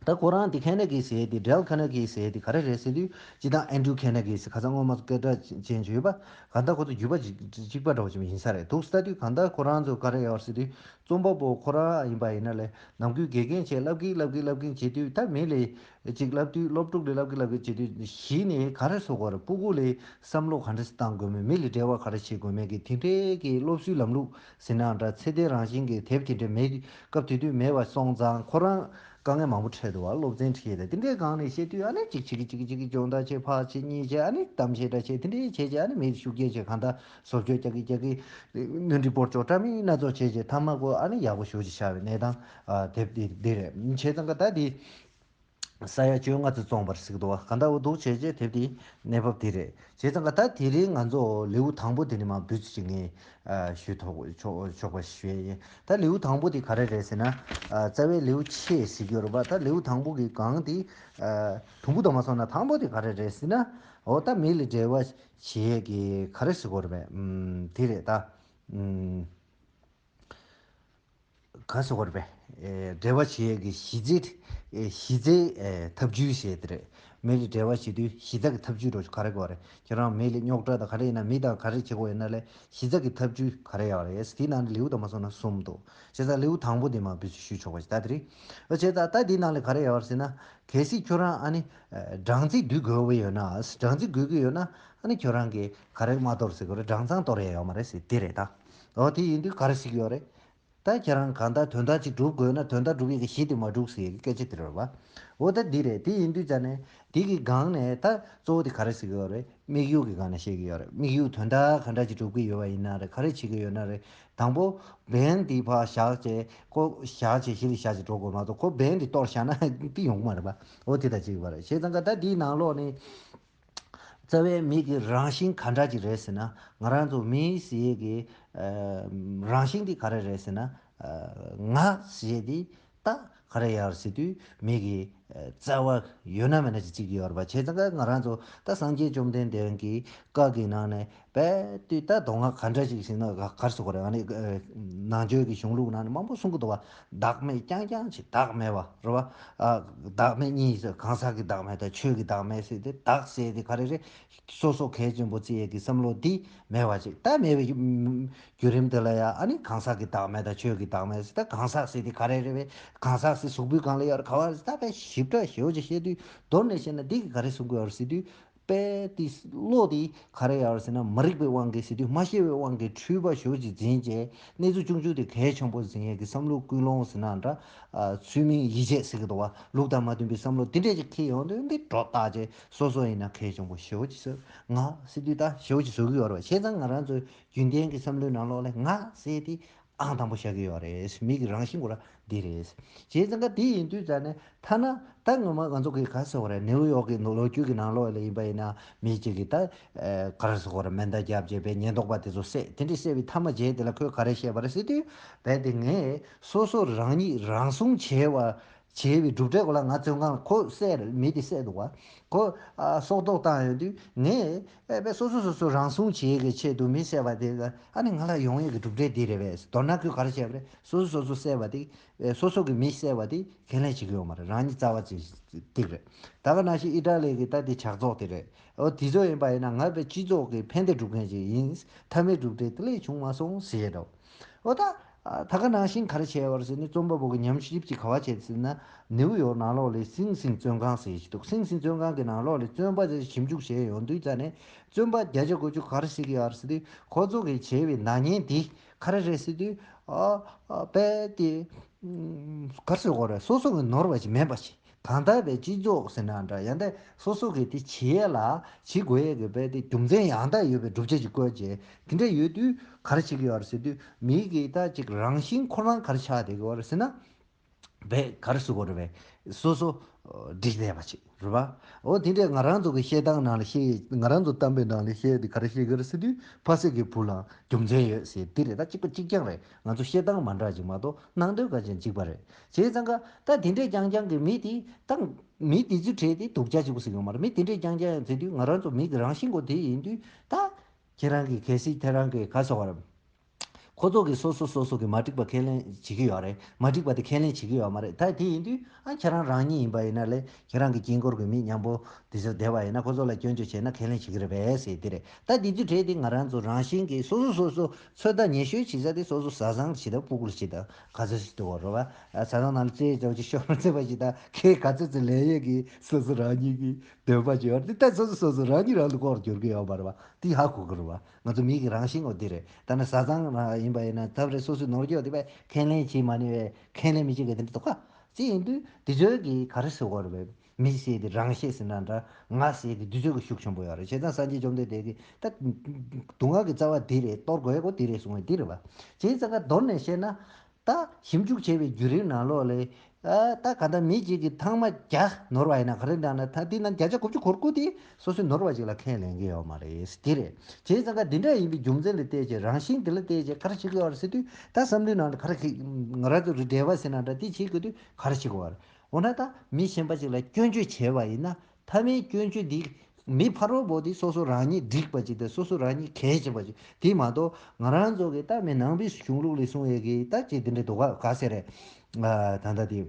ད་ཁོ་རང་དེ་Carnegie་ཟེར་དེ་Dale Carnegie་ཟེར་དེ་ག་རེ་རེད་ཟེར་དུས་སྤྱིར་བཏང་Andrew Carnegie་ཟེར་ཁ་སང་སྔོན་མ་སྐད་གྲགས་ཅན་ཅིག་ཡོད་པ། གང་ལྟར་ཁོ་ཚོ་རྒྱུད་པ་གཅིག་གཅིག་པ་འདྲ་བོ་ཅིག་ཡིན་ས་རེད། འདུག་ལྟ་དུས་གང་ལྟར་ཁོ་རང་ཚོ་ག་རེ་ཡོད་ཟེར་དུས་རྩོམ་པ་པོ་ཁོ་རང་ཡིན་པ་ཡིན་ན་ལས་ནམ་རྒྱུན་དགེ་རྒན་བྱས་བསླབ་གིན་བསླབ་གིན་བསླབ་གིན་བྱེད་དུས་ད་མི་ལས་ཅིག་བསླབ་དུས་སློབ་ཕྲུག་ལས་བསླབ་གིན་བསླབ་གིན་བྱེད་དུས་གཞི་ནས་ག་རེ་བཟོ་དགོས་རེད། སྤུ་གུ་ལས་བསམ་བློ་ག་འདྲ་བཏང་དགོས་མིན། མི་ལས་འབྲེལ་བ་ག་རེ་བྱེད་དགོས་མིན་གྱི་དེ་འདྲའི་གི་སློབ་གསོའི་ལམ་ལུགས་ཟེར་ནའང་འདྲ། ཚད་ལྡན་རང་བཞིན་གྱི་དེབ་དེ་འདྲ་མེད། སྐབས་དེ་དུས་མེད་པ་སོང་ཙང་ཁོ་རང་དཀའ་ངལ་མང་པོ་འཕྲད་འདུག་བ། སློབ་ཚན་ཁྲིད་དེ་དེ་འདྲའི་སྒང་ནས་བཤད་དུས་ཨ་ནི་གཅིག་བྱེད་ཀྱི་གཅིག་གཅིག་གི་སྦྱོང་བརྡར་བྱེད། ཕར་བྱེད་གཉིས་བྱེད། ཨ་ནི་གཏམ་བཤད་འདྲ་བྱེད། དེ་འདྲའི་བྱས་བྱས་ཨ་ནི་མི་ཤུགས་རྐྱེན་བྱས་གང་ལྟར་བཟོ་བཅོས་རྒྱག་གི་རྒྱག་གི་སྣོན་འཕྲི་སྤོར་ཆོག་འདྲ་མིན་སྣ་ཚོགས་བྱས་བྱས་མཐའ་མ་ཁོ་ཨ་ནི་ཡག་པོ་ཞེ་པོ་ཅིག་ཆགས་པའི་གནས་སྟངས་ཨ་དེབ་དེ་འདི་རེད། བྱས་ཙང་ཀ་ད་འདི་ས་ཡ་བཅོ་ལྔ་ཙམ་བཙོངས་པ་རེད་ཟེར་གི་འདུག་བ། གང་ལྟར་འུ་ཐུག་བྱས་རྗེས་དེབ་དེའི་གནས་བབ་དེ་རེད། བྱས་ཙང་ཀ་ད་དེ་རིང་ང་ཚོ་ལེའུ་དང་པོ་དེ་ནས་མར་འབུད་ཚུལ་ཅིག་ངས་ཨ་ཞུ་ཐུབ་ཆོག་ཆོག་པ་ཞུ་ཡས་ཡིན། ད་ལེའུ་དང་པོ་དེ་ག་རེ་རེད་ཟེར་ན། ཨ་རྩ་བའི་ལེའུ་ཕྱེད་ཟེར་གྱི་ཡོད་རེད་པ། ད་ལེའུ་དང་པོ་གི་སྒང་དེ་ཨ་དུམ་བུ་དང་མ་སོང་ན་དང་པོ་དེ་ག་རེ་རེད་ཟེར་ན། འོ་ད་མི་ལ་འབྲེལ་བ་བྱེད་ཡས་ཀྱི་ག་རེ་ཟེར་དགོས་རེད་པས། ཨུམ་དེ་རེད་ད། ཨུམ། ག་ཟེར་དགོས་རེད་པས། ཨེ་འབྲེལ་བ་བྱེད་ཡས་ཀྱི་གཞི་རྩའི་ཨེ་གཞི་རྩའི་ཨེ་ཐབས་ཇུས་ཟེར་དེ་རེད། མི་ལ་འབྲེལ་བ་བྱེད་དུས་གཞི་རྩ་གི་ཐབས་ཇུས་འདྲ་བོ་ག་རེ་དགོས་རེད། ཁྱེད་རང་མི་ལ་རྙོག་དྲ་དང་ག་རེ་ཡིན་ན་མི་དང་ག་རེ་བྱེད་དགོས་ཡིན་ན་ལས་གཞི་རྩ་གི་ཐབས་ཇུས་ག་རེ་ཡོད་རེད། དེའི་ནང་ནས་ལེའུ་དང་མ་སོང་ན་གསུམ་འདུག་བྱས་ཙང་ལེའུ་དང་པོ་དེ་མར་འབུད་ཚུལ་ཞུས་ཆོག་པ་ཞིག་ད་དེ་རེད། བྱས་ཙང་ད་དེའི་ནང་ལས་ག་རེ་ཡོད་རེད་ཟེར་ན། གལ་སྲིད་ཁྱོད་རང་ཨ་ནི་ཨེ་སྦྲང་རྩི་འདུས་དགོས་པ་ཡོད་ན། སྦྲང་རྩི་དགོས་ཀྱི་ཡོད་ན་ཨ་ནི་ཁྱོད་རང་གིས་ག་རེ་མ་གཏོར་ཟེར་དགོས་རེད། སྦྲང་ཚང་གཏོར་ཡས་ཡོད་མ་རེད་ཟེར་དེ་རེད་ད། འོ་དེ་ཡིན་དུས་ག་རེ་ཟེར་གྱི་ཡོད་རེད། ད་ཁྱེད་རང་གང་ལྟར་དོན་དག་ཅིག་སྒྲུབ་དགོས་ན་དོན་དག་སྒྲུབ་ཡས་ཀྱི་གཞི་དེ་མ་འགྲུབ་ཟེར་ཡས་ཀྱི་སྐད་ཆ་དེ་རེད་བ། འོ་ད་འདི་རེད། དེ་ཡིན་དུས་ཙ་ནས་དེ་གི་སྒང་ནས་ད་གཙོ་བོ་དེ་ག་རེ་ཟེར་གྱི་ཡོད་རེད། དམིགས་ཡུལ་གྱི་སྒང་ནས་བཤད་ཀྱི་ཡོད་རེད། དམིགས་ཡུལ་དོན་དག་ག་འདྲ་ཅིག་སྒྲུབ་ཀྱི་ཡོད་པ་ཡིན་ན་རེད། ག་རེ་བྱེད་ཀྱི་ཡོད་ན་རེད། དང་པོ་བན་དེ་ཕར་བཞག་བྱས་ཁོ་བཞག་བྱས་གཞི་ལ་བཞག་བྱས་འགྲོ་དགོས་མ་གཏོགས་ཁོ་བན་དེ་གཏོར་བཞག་ན་དེ་ཡོང་གི་མ་རེད་པ། འོ་དེ་ད་ཅིག་ཡོད་པ་རེད། བྱས་ཙང་ཀ་ད་དེའི་ནང་ལོགས་ནས། རྩ་བའི་མི་གི་རང་བཞིན་ག་འདྲ་ཅིག་རེད་ཟེར་ན། ང་རང་ཚོ་མི་ཟེར་ཡས་ཀྱི་ཨ་རང་བཞིན་དེ་ག་རེ་རེད་ཟེར་ན། ཨ་ང་ཟེར་ཡས་དེ་ད་ག་རེ་ཡོད་རེད་ཟེར་དུས་མི་གི་ཨ་རྩ་བ་ཡོད་ན་མེད་ན་ཅིག་བརྩི་གི་ཡོད་རེད་པ། བྱས་ཙང་ཀ་ང་རང་ཚོ་ད་སངས་རྒྱས་བཅོམ་ལྡན་འདས་ཀྱི་བཀའ་གི་ནང་ནས་རྦད་དེ་ད་མདོ་སྔགས་ག་འདྲ་ཅིག་ཟེར་ན་ག་ག་རེ་ཟེར་དགོས་རེད། ཨ་ནི་ཨ་ནང་ཆོས་ཀྱི་གཞུང་ལུགས་ནང་ནས་མང་པོ་གསུང་གི་འདུག་བ། བདག་མེད་རྐྱང་རྐྱང་ཅིག་བདག་མེད་པ་རེད་བ། ཨ་བདག་མེད་གཉིས་ཟེར། གང་ཟག་གི་བདག་མེད་དང་ཆོས་ཀྱི་བདག་མེད་ཟེར་ཏེ། བདག་ཟེར་དེ་ག་རེ་རེད། སོ་སོ་གལ་ཆེན་པོ་བརྩི་ཡས་ཀྱི་བསམ་བློ་འདི་མེད་པ་ཅིག་ད་མེད་པའི་བརྒྱུད་རིམ་དེ་ལ་ཡང་ཨ་ནི་གང་ཟག་གི་བདག་མེད་དང་ཆོས་ཀྱི་བདག་མེད་ཟེར། ད་གང་ཟག་ཟེར་དེ་ག་རེ་རེད་པས། གང་ཟག་ཟེར་གཟུགས་པོའི་སྒང་ལ་ཡོད་རེད། ག་བ་རེད། ད་དཔེ་ཞིབ་ཕྲ་ཞེ་པོ་ཅིག་བཤད་དུས་མདོར་ན་བཤད་ན་འདི་གི་ག་རེ་གསུང་གི་ཡོད་རེད་ཟེར་དུས། དཔེ་དེ་བློ་དེ་ག་རེ་ཡོད་ཟེར་ན། མ་རིག་པའི་དབང་གིས་ཟེར་དུས་མ་ཤེས་པའི་དབང་གིས་འཁྲུལ་པ་ཞེ་པོ་ཅིག་འཛིན་བྱས། གནས་ཚུལ་ཆུང་ཆུང་དེ་གལ་ཆེན་པོ་འཛིན་ཡས་ཀྱི་བསམ་བློ་ཀུན་སློང་ཟེར་ན་འདྲ། ཨ་ཚུལ་མིན་ཡིད་བྱེད་ཟེར་གི་འདུག་བ། ལུགས་དང་མ་མཐུན་པའི་བསམ་བློ་དེ་འདྲས་ཅིག་འཁྱེར་ཡོང་དུས་འདི་སྒྲོ་བཏགས་བྱས་སོ་སོ་ཡིན་ན་གལ་ཆེན་པོ་ཞེ་པོ་ཅིག་བཟོ། ང་ཟེར་དུས་ད་ཞེ་པོ་ཅིག་བཟོ་གི་ཡོད་རེད་བ། བྱས་ཙང་ང་རང་ཚོའི་རྒྱུན་ལྡན་གྱི་བསམ་བློའི་ནང་ལོགས་ལ་ང་ཟེར་དེ་ཨང་དང་པོ་བཞག་གི་ཡོད་རེད། མི་གི་རང་བཞིན་ཁོ་རང་འདི་རེད། བྱས་ཙང་ཀ་དེ་ཡིན་དུས་ཙང་ནས་ཐ་ན་ད་ངོ་མ་ང་ཚོ་གི་ག་ཟེར་བ་རེད། ནེའུ་ཡོག་གི་ནང་ལོ་རྒྱུས་ཀྱི་ནང་ལོགས་ལ་ཡིན་པ་ཡིན་ན། མི་གཅིག་གིས་ད་ཨེ་ག་རེ་ཟེར་བ་རེད། མེ་མདའ་བརྒྱབ་བྱས་པའི་ཉེན་རྟོག་པ་དེ་ཚོ་བསད། དེ་འདྲ་བསད་པའི་མཐའ་མ་རྗེས་དེ་ལ་ཁོས་ག་རེ་བཤད་པ་རེད་ཟེར་དུས། རྦད་དེ་ངས་སོ་སོ་རང་ཉིད་རང་སྲུང་བྱས་པ། བྱས་པའི་གྲུབ་འབྲས་ཁོ་ལ་ང་བཙོན་ཁང་ཁོ་བསད་རེད། མི་དེ་བསད་འདུག་བ། ཁོ་ཨ་སྲོག་ཐོག་བཏང་ཡོང་དུས་ངས་ཨེ་པས་སོ་སོ་སོ་སོ་རང་སྲུང་བྱེད་ཀྱི་ཆེད་དུ་མི་བསད་པ་དེ་ཨ་ནི་ང་ལ་ཡོང་ཡས་ཀྱི་གྲུབ་འབྲས་འདི་རེད་པས། མདོར་ན་ཁོས་ག་རེ་བྱས་པ་རེད། སོ་སོ་སོ་སོ་བསད་པ་དེ་ཨེ་སོ་སོ་གི་མི་བསད་པ་དེ་ཁས་ལེན་བྱེད་ཀྱི་ཡོད་མ་རེད། རང་ཉིད་རྩ་བ་ཅིག་ཏིག་རེད། ད་ག་ནང་བཞིན་ཨི་ཊ་ལི་གི་ད་དེ་ཇག་ཚོགས་དེ་རེད། འོ་དེ་ཚོ་ཡིན་པ་ཡིན་ན་ང་དཔེ་སྤྱི་ཚོགས་ཀྱི་ཕན་བདེ་སྒྲུབ་མཁན་ཅིག་ཡིན། མཐའ་མའི་གྲུབ་འབྲས་དེ་ལས་བྱུང་མ་སོང་ཟེར་ཡས་འདུག་འོ་ད། ཨ་ད་ག་ནང་བཞིན་ག་རེ་བྱས་པ་རེད་ཟེར་ན། རྩོམ་པ་པོ་གི་ཉམས་ཞིབ་ཅིག་ག་བ་བྱས་ཟེར་ན། ནེའུ་ཡོག་ནང་ལོགས་ལ་སིང་སིང་བཙོན་ཁང་ཟེར་ཞིག་འདུག་སིང་སིང་བཙོན་ཁང་གི་ནང་ལོགས་ལ་བཙོན་པ་དེ་ཞིབ་འཇུག་བྱས་ཡོང་དུས་ཙ་ནས། བཙོན་པ་བརྒྱ་ཆ་དགུ་བཅུ་ག་རེ་ཟེར་གི་ཡོད་རེད་ཟེར་དུས། ཁོ་ཚོ་གིས་བྱས་པའི་ནག་ཉེས་འདི་ག་རེ་རེད་ཟེར་དུས། ཨ་ཨ་དཔེ་དེ་ཨུམ་ག་རེ་ཟེར་དགོས་རེད། སོ་སོ་གི་ནོར་བ་ཞིག་མིན་པ་ཞིག་གང་ལྟར་བའི་སྤྱི་ཚོགས་ཟེར་ན་འདྲ། ཡང་ད་སོ་སོ་གིས་དེ་བྱེད་ཡས་ལ་བྱེད་དགོས་ཡས་ཀྱི་དཔེ་དེ་རྒྱུ་མཚན་ཡང་དག་ཡོད་པའི་བསྒྲུབ་བྱ་ཅིག་བཀོད་བྱས། དེ་འདྲ་ཡོད་དུས་ག་རེ་བྱེད་ཀྱི་ཡོད་རེད་ཟེར་དུས། མི་གི་ད་ཅིག་རང་བཞིན་ཁོ་རང་ག་རེ་ཆགས་བསྡད་ཀྱི་ཡོད་རེད་ཟེར་ན། དཔེ་ག་རེ་ཟེར་དགོས་རེད་པས། སོ་སོ་འགྲིག་བསྡད་པ་ཅིག་རེད་པ། འོ་དེ་འདྲས་ང་རང་ཚོ་གི་བཤད་སྟངས་ནང་ལ་བཤད། ང་རང་ཚོ་གཏམ་དཔེ་ནང་ལ་བཤད་དེ་ག་རེ་བཤད་ཀྱི་རེད་ཟེར་དུས། ཕ་སྲེག་གི་བུ་ལ་རྒྱུ་མཚན་ཡོད་ཟེར་དེ་རེད། ད་གཅིག་པ་གཅིག་རྐྱང་རེད། ང་ཚོ་བཤད་སྟངས་མ་འདྲ་ཅིག་མ་གཏོགས་ནང་དོན་ག་ཅན་གཅིག་པ་རེད། བྱས་ཙང་ཀ་ད་དེ་འདྲས་རྐྱང་རྐྱང་གི་མི་དེ་ད་མི་དེ་ཚོའི་གྲས་དེ་སྡུག་ཅག་གཅིག་པུ་ཟེར་གྱི་ཡོད་མ་རེད། མི་དེ་འདྲས་རྐྱང་རྐྱང་ཡང་ཟེར་དུས། ང་རང་ཚོ་མི་གི་རང་བཞིན་གོ་དེ་ཡིན་དུས། ད་ཁྱེད་རང་གི་གལ་སྲིད་ཁྱེད་རང་གི་ག་ཟེར་བ་རེད། ཁོ་ཚོ་གིས་སོ་སོ་སོ་སོ་གི་མ་འགྲིག་པ་ཁས་ལེན་བྱེད་ཀྱི་ཡོད་རེད། མ་འགྲིག་པ་དེ་ཁས་ལེན་བྱེད་ཀྱི་ཡོད་མ་རེད། ད་དེ་ཡིན་དུས་ཨ་ཁྱེད་རང་རང་ཉིད་ཡིན་པ་ཡིན་ན་ལས། ཁྱེད་རང་གི་དཀྱིལ་འཁོར་གྱི་མི་མཉམ་པོ་དེ་ཚོ་བསྡད་པ་ཡིན་ན། ཁོ་ཚོ་ལ་སྐྱོན་བརྗོད་བྱས་ན་ཁས་ལེན་བྱེད་ཀྱི་རེད་པས་ཟེར་དེ་རེད། ད་དེ་ཚོའི་གྲས་དེ་ང་རང་ཚོ་རང་བཞིན་གྱིས་སོ་སོ་སོ་སོ་ཚོད་ལྟ་ཉེ་ཤོས་བྱེད་ས་དེ་སོ་སོ་བཟའ་ཚང་བྱེད་དང་། སྤུ་གུར་བྱེད་དང་། ག་ཚོད་ཞིག་འདུག་བ་རེད་བ། བཟའ་ཚང་ནང་ལ་རྩེད་ཅོག་ཅིག་ཤོར་མ་ཚད་པ་ཞིག་དང་། ཁེ་ག་ཚོད་ཚོད་ལེན་ཡས་ཀྱི་སོ་སོ་རང་ཉིད་ཀྱི་འདོད་པ་ཅིག་ཡོད་རེད། དེ་ད་སོ་སོ་སོ་སོ་རང་ཉིད་རང་ལ་ལྐོག་གྱུར་གྱི་ཡོད་མ་རེད་བ། དེ་ཧ་གོ་གི་རེད་བ། ང་ཚོ་མི་གི་རང་བཞིན་འོ་དེ་རེད། ད་ནི་བཟའ་ཚང་རང་ཡིན་པ་ཡིན་ན་ཐབས་རེ་སོ་སོའི་ནོར་འཁྱོག་དེ་བས་ཁས་ལེན་བྱེད་མ་ནུས་པས། ཁས་ལེན་མི་བྱེད་མཁན་དེ་འདྲ་འདུག་ག་ཅི་ཡིན་དུས་དེ་ཚོའི་གི་ག་རེ་ཟེར་དགོས་རེད་པས། མི་ཟེར་དེ་རང་གཤིས་ཟེར་ན་འདྲ། ང་ཟེར་དེ་དེ་ཚོའི་གི་ཤུགས་ཆེན་པོ་ཡོད་རེད། བྱས་ཙང་སངས་རྒྱས་བཅོམ་ལྡན་འདས་ཀྱིས་ད་སྡུག་བསྔལ་གྱི་རྩ་བ་འདི་རེད། གཏོར་དགོས་ཡག་གོ་འདི་རེད་གསུངས་པ་འདི་རེད་བ། བྱས་ཙང་ཀ་མདོར་ནས་བཤད་ན། ད་ཞིབ་འཇུག་བྱས་པའི་བརྒྱུད་རིམ་ནང་ལོགས་ལས། ཨ་ད་ག་ད་མི་གཅིག་གིས་ཐེངས་མ་བརྒྱ་ནོར་བ་ཡིན་ན་ག་རེ་འདྲ་ན། ད་དེ་ནང་བརྒྱ་ཆ་དགུ་བཅུ་གོ་དགུ་དེ་སོ་སོའི་ནོར་བ་ཅིག་ལ་ཁས་ལེན་གྱི་ཡོད་མ་རེད། དེ་རེད། བྱས་ཙང་ཀ་འདི་འདྲ་ཡིན་པའི་རྒྱུ་མཚན་ལ་བལྟས་བྱས། རང་བཞིན་དེ་ལ་བལྟས་བྱས་ག་རེ་བྱེད་ཀྱི་ཡོད་རེད་ཟེར་དུས། ད་བསམ་བློའི་ནང་ལ་ག་རེ་གི་ང་རང་ཚོ་རེ་འབྲེལ་བ་ཟེར་ན་འདྲ། དེ་བྱེད་དགོས་དུས་ག་རེ་བྱེད་དགོས་པ་རེད། འོ་ན་ད་མི་གཞན་པ་ཅིག་ལ་སྐྱོན་བརྗོད་བྱས་པ་ཡིན་ན། མཐའ་མའི་སྐྱོན་བརྗོད་འདི་མི་ཕ་རོལ་པོ་འདི་སོ་སོ་རང་ཉིད་འགྲིག་པ་ཅིག་དང་། སོ་སོ་རང་ཉིད་གལ་ཆེན་པ་ཅིག་དེ་མ་གཏོགས། ང་རང་ཚོ་གི་ད་མི་ནང་པའི་གཞུང་ལུགས་ལ་གསུང་ཡས་ཀྱི་ད་ཅིག་དེ་འདྲ་འདུག་ག་ག་ཟེར་རེད། ཨ་ད་ལྟ་དེ།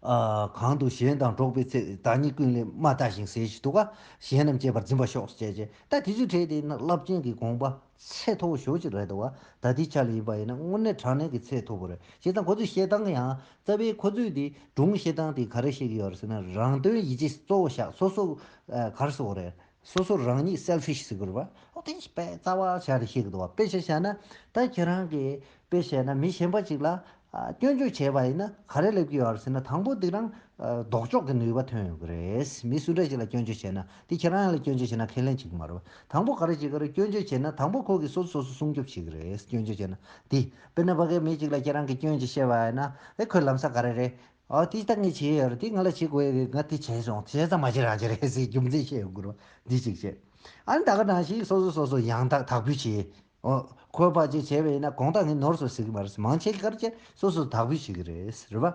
ཨ་གང་དུ་གཞན་དང་འགྲོགས་པའི་ཚེ། བདག་ཉིད་ཀུན་ལས་མ་ལྟ་ཞིང་ཟེར་ཞིག་འདུག་ག་གཞན་རྣམས་གཅེས་པར་འཛིན་པར་ཤོག་ཅེས་བྱས། ད་དེ་ཚོའི་གྲས་དེ་ན་རླབས་ཆེན་གྱི་དགོངས་པ་ཚད་མཐོ་པོ་ཞེ་པོ་ཅིག་རེད་འདུག་ག་ད་ལྟའི་ཆ་ལ་ཡིན་པ་ཡིན་ན་དངོས་གནས་དྲང་གནས་ཀྱི་ཚད་མཐོ་པོ་རེད། བྱས་ཙང་ཁོ་ཚོས་བཤད་སྟངས་ཡང་རྩ་བའི་ཁོ་ཚོས་དེ་སྒྲུང་བཤད་སྟངས་དེ་ག་རེ་བཤད་ཀྱི་ཡོད་རེད་ཟེར་ན། རང་དོན་ཡིད་བྱེད་གཙོ་བོ་བཞག་སོ་སོ་ཨ་ག་རེ་ཟེར་དགོས་རེད། སོ་སོ་རང་ཉིད་selfish་ཟེར་དགོས་རེད་པ། ཨོ་དེ་དཔེ་རྩ་བ་བཞག་ནས་བཤད་ཀྱི་འདུག་བ། དཔེ་ཆ་བཞག་ན། ད་ཁྱེད་རང་གིས་དཔེ་བཤད་ན་མི་གཞན་པ་ཅིག་ལ་ཨ་སྐྱོན་བརྗོད་བྱས་པ་ཡིན་ན་ག་རེ་སླེབས་ཀྱི་ཡོད་རེད་ཟེར་ན། དང་པོ་དེ་རང་ཨ་ལྡོག་ཕྱོགས་ཀྱི་ནུས་པ་ཐོན་ཡོང་གི་རེད། མི་སུ་འདྲ་ཞིག་ལ་སྐྱོན་བརྗོད་བྱས་ན་དེ་ཁྱེད་རང་ལ་སྐྱོན་བརྗོད་བྱས་ན་ཁས་ལེན་བྱེད་ཀྱི་མ་རེད་པ། དང་པོ་ག་རེ་བྱེད་ཀྱི་རེད། སྐྱོན་བརྗོད་བྱས་ན་དང་པོ་ཁོ་གིས་སོ་སོ་སོ་སོ་སྲུང་སྐྱོབ་བྱེད་ཀྱི་རེད། སྐྱོན་བརྗོད་བྱས་ན་དེ། དཔེར་ན་ཕ་གིའི་མི་གཅིག་ལ་ཁྱེད་རང་གིས་སྐྱོན་ཅིག་བཤད་པ་ཡིན་ན། ཨེ་ཁོས་ལམ་སང་ག་རེ་རེད། ཨོ་དེ་ད་ངས་བྱས་ཡོད་རེད། དེ་ང་ལ་བྱེད་དགོས་ཡོད་རེད། ང་དེ་བྱས་སོང་། བྱས་ཙང་མ་བྱེད་རང་བྱེད་རེད་ཟེར་རྒྱུ་མཚན་བཤད་ཡོང་གི་རེད། འདི་གཅིག་བྱས། ཨ་ནི་ད་ག་ནང་བཞིན་སོ་སོ་སོ་སོ་ཡང་དག་དག་འབུལ་བྱེད། ཨོ་ཁོས་ཕར་ཅིག་བྱས་པ་ཡིན་ན་དགོངས་དག་ངས་ནོར་སོང་ཟེར་གྱི་མ་རེད། མང་ཆེ་གིས་ག་རེ་བྱས། སོ་སོ་དག་འབུལ་བྱེད་ཀྱི་རེད། རེད་པ།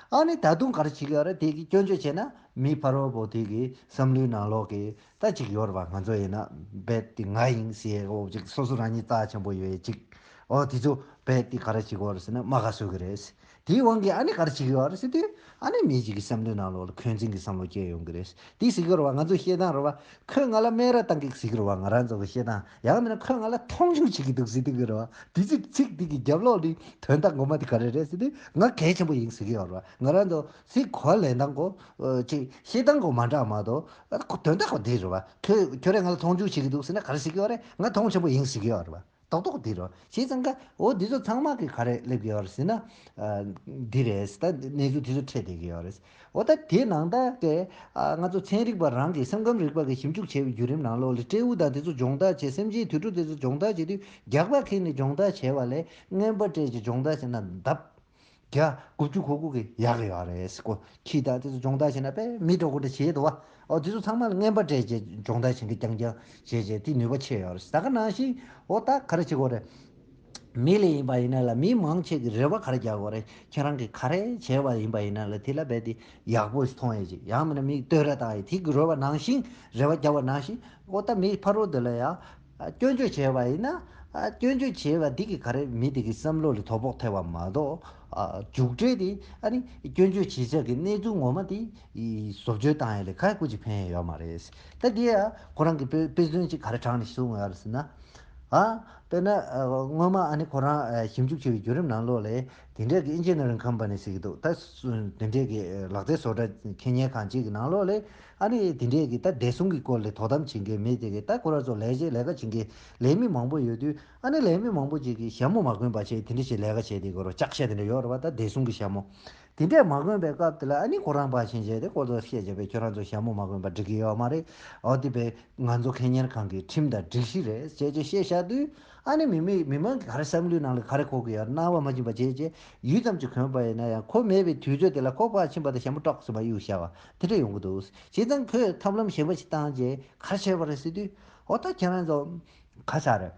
ཨ་ནི་ད་དུང་ག་རེ་བྱེད་ཀྱི་ཡོད་རེད། དེ་གི་སྐྱོན་བརྗོད་བྱས་ན་མི་ཕ་རོལ་པོ་དེ་གི་བསམ་བློའི་ནང་ལོགས་ཀྱི་ད་ཅིག་ཡོད་རེད་པ། ང་ཚོ་ཡིན་ན་རྦད་དེ་ང་ཡིན་ཟེར་ཡས་འོ་ཅིག་སོ་སོ་རང་ཉིད་རྩ་ཆེན་པོ་ཡོད་ཡས་ཅིག་ཨོ་དེ་ཚོ་བས་དེ་ག་རེ་བྱེད་ཀྱི་ཡོད་རེད་ཟེར་ན་རྨ་ཁ་བཟོ་གི་རེད། དེའི་དབང་གིས་ཨ་ནི་ག་རེ་བྱེད་ཀྱི་ཡོད་རེད་ཟེར་དུས་ཨ་ནི་མི་གཅིག་གི་བསམ་བློའི་ནང་ལོགས་ལ་འཁོན་འཛིན་གྱི་བསམ་བློ་སྐྱེ་ཡོང་གི་རེད། དེ་ཟེར་གྱི་རེད་བ། ང་ཚོ་བཤད་སྟངས་རེད་བ། ཁོས་ང་ལ་སྨད་ར་བཏང་གི་ཟེར་གྱི་རེད་བ། ང་རང་ཚོ་གི་བཤད་སྟངས། ཡང་མིན་ན་ཁོས་ང་ལ་མཐོང་ཆུང་བྱེད་ཀྱི་འདུག་ཟེར་གྱི་རེད་བ། དེ་ཚིག་ཚིག་འདི་གི་རྒྱབ་ལོགས་ལ་དོན་དག་ངོ་མ་དེ་ག་རེ་རེད་ཟེར་དུས་ང་གལ་ཆེན་པོ་ཡིན་ཟེར་གྱི་ཡོད་རེད་བ། ང་རང་ཚོ་ཚིག་གོ་ལེན་སྟངས་གོ་ཅིག་བཤད་སྟངས་གོ་མ་འདྲ་མ་གཏོགས་དོན་དག་གོ་དེ་རེད་བ། ཁྱོད་ཁྱོད་རང་ང་ལ་མཐོང་ཆུང་བྱེད་ཀྱི་འདུག་ཟེར་ན་ག་རེ་ཟེར་གྱི་ཡོད་རེད། ང་མཐོང་ཆེན་པོ་ཡིན་ཟེར་གྱི་ཡོད་རེད་བ། རྡོག་རྡོག་འདི་རོ། བྱས་ཙང་ཀ་འོ་འདི་ཚོ་ཚང་མ་གི་ག་རེ་སླེབས་ཀྱི་ཡོད་རེད་ཟེར་ན། ཨ། འདི་རེད་ད་གནས་ཚུལ་དེ་ཚོ་འཕྲད་བསྡད་ཀྱི་ཡོད་རེད། འོ་ད་དེ་ནང་ད་གི་ཨ། ང་ཚོ་ཚན་རིག་པ་རང་གི་སེམས་ཁམས་རིག་པ་གི་ཞིབ་འཇུག་བྱས་པའི་བརྒྱུད་རིམ་ནང་ལོགས་ལ་སྤྲེའུ་དང་དེ་ཚོ་སྦྱོང་བརྡར་བྱས། སེམས་ཅན་དུད་འགྲོ་དེ་ཚོ་སྦྱོང་བརྡར་བྱེད་དུས་རྒྱགས་པ་ཁྱེར་ནས་སྦྱོང་བརྡར་བྱས་པ་ལས་རྔན་པ་སྤྲད་ཀྱི་སྦྱོང་བརྡར་བྱས་ན་ལྡབ་བརྒྱ་དགུ་བཅུ་གོ་དགུ་གི་ཡག་ཡོད་རེད་ཟེར་གོ། ཁྱི་དང་དེ་ཚོ་སྦྱོང་བརྡར་བྱས་ན་དཔེ་མི་འདྲ་བོ་འདྲ་བྱེད་འདུག་བ། ཨོ་དེ་ཚོ་ཚང་མ་ལ་རྔན་པ་སྤྲད་བྱས་སྦྱོང་བརྡར་བྱེད་མཁན་རྐྱང་རྐྱང་བྱས་བྱས་དེ་ནུས་པ་ཆེ་ཡོད་རེད། ད་ག་ནང་བཞིན་ཨོ་ད་ག་རེ་བྱེད་དགོས་རེད། མི་ལ་ཡིན་པ་ཡིན་ན་ལ་མི་མང་ཆེ་གི་རེ་བ་ག་རེ་རྒྱག་དགོས་རེད། ཁྱེད་རང་གིས་ག་རེ་བྱས་པ་ཡིན་པ་ཡིན་ན་ལ་དེ་ལ་རྦད་དེ་ཡག་པོ་ཞིག་མཐོང་ཡས་ཅིག་ཡང་མིན་ན་མིག་བསྟོད་ར་བཏང་ཡས་དེ་གི་རེ་བ་ནང་བཞིན་རེ་བ་རྒྱག་པ་ནང་བཞིན་ཨོ་ད་མི་ཕ་རོལ་དེ་ལ་ཡ། ཨ། སྐྱོན་བརྗོད་བྱས་པ་ཡིན་ན། ཨ། སྐྱོན་བརྗོད་བྱས་པ་འདི་གིས་ག་རེ་མི་དེ་གི་བསམ་བློ་ལ་དོ་ཕོག་ཐེབས་པ་མ་གཏོགས། ཨ། མཇུག་འབྲས་དེ་ཨ་ནི་སྐྱོན་བརྗོད་བྱེད་ཆག་གི་གནས་ཚུལ་ངོ་མ་དེ་བཟོ་བཅོས་བཏང་ཡ་ལས་ཁ་ཡ་ཀུ་ཅི་ཕན་ཡ་ཡོད་མ་རེད། ད་འདི་ཡ་ཁོ་རང་གི་དཔེ་དཔེ་མཚོན་ཅིག་ག་རེ་དྲངས་ནས་གསུངས་ཡོད་རེད་ཟེར་ན། ཨ། དཔེར་ན་ཨ། སྔོན་མ་ཨ་ནི་ཁོ་རང་ཨ། ཞིབ་འཇུག་བྱས་པའི་བརྒྱུད་རིམ་ནང་ལོགས་ལས་དེ་འདྲས་ཀྱི་ཨིན་ཇི་ནི་རིང་ཁམ་པ་ནི་ཟེར་གྱི་འདུག་ད་སུ་དེ་འདྲས་ཀྱི་ལག་རྩལ་བཟོ་གྲྭ་ཁེ་ཉན་ཁང་ཅིག་གི་ནང་ལོགས་ལས། ཨ་ནི་དེ་འདྲས་ཀྱི་ད་བདེ་སྲུང་གི་སྐོར་ལ་དོ་དམ་བྱེད་མཁན་མི་དེ་གི་ད་ཁོ་རང་ཚོ་ལས་བྱེད་ལས་ཀ་བྱེད་མཁན་ལས་མི་མང་པོ་ཡོད་དུས། ཨ་ནི་ལས་མི་མང་པོ་ཅིག་གིས་ཞྭ་མོ་མ་གོན་པ་བྱས་དེ་འདྲས་ཞིག་ལས་ཀ་བྱས་དེ་ཁོ་རང་ལྕགས་ཞྭ་དེ་འདྲ་ཡོད་རེད་བ། ད་བདེ་སྲུང་གི་ཞྭ་མོ་དེ་འདྲས་མ་གོན་པའི་སྐབས་དེ་ལ་ཨ་ནི་ཁོ་རང་ཕར་ཕྱིན་བྱས་ཏེ་ཁོ་ཚོ་བཤད་བྱས་པས་ཁྱོད་རང་ཚོ་ཞྭ་མོ་མ་གོན་པ་འགྲིག་གི་ཡོད་མ་རེད། འོ་དེ་བས་ང་ཚོ་ཁེ་ཉན་ཁང་གི་ཁྲིམས་དང་སྒྲིག་གཞི་རེད་ཅེས་ཅེས་བཤད་བཞག་དུས། ཨ་ནི་མི་མི་མི་མང་གི་ག་རེ་བསམ་བློའི་ནང་ལ་ག་རེ་འཁོར་གི་ཡོད། སྣང་བ་མ་བྱིན་པ་བྱས་བྱས་ཡུད་ཙམ་ཅིག་གོན་པ་ཡིན་ན་ཡང་ཁོ་མེད་པའི་དུས་ཚོད་དེ་ལ་ཁོ་ཕར་ཕྱིན་པ་དང་ཞྭ་མོ་ཀྲོག་ཟེར་མ་གཡུག་བཞག་པ་དེ་འདྲ་ཡོང་གི་འདུག་བྱས་ཙང་ཁོས་ཐབས་ལམ་གཞན་པ་ཞིག་བཏང་རྗེས་ག་རེ་བྱས་པ་རེད་ཟེར་དུས། འོ་ད་ཁྱེད་རང་ཚོ་ག་ས་རེད།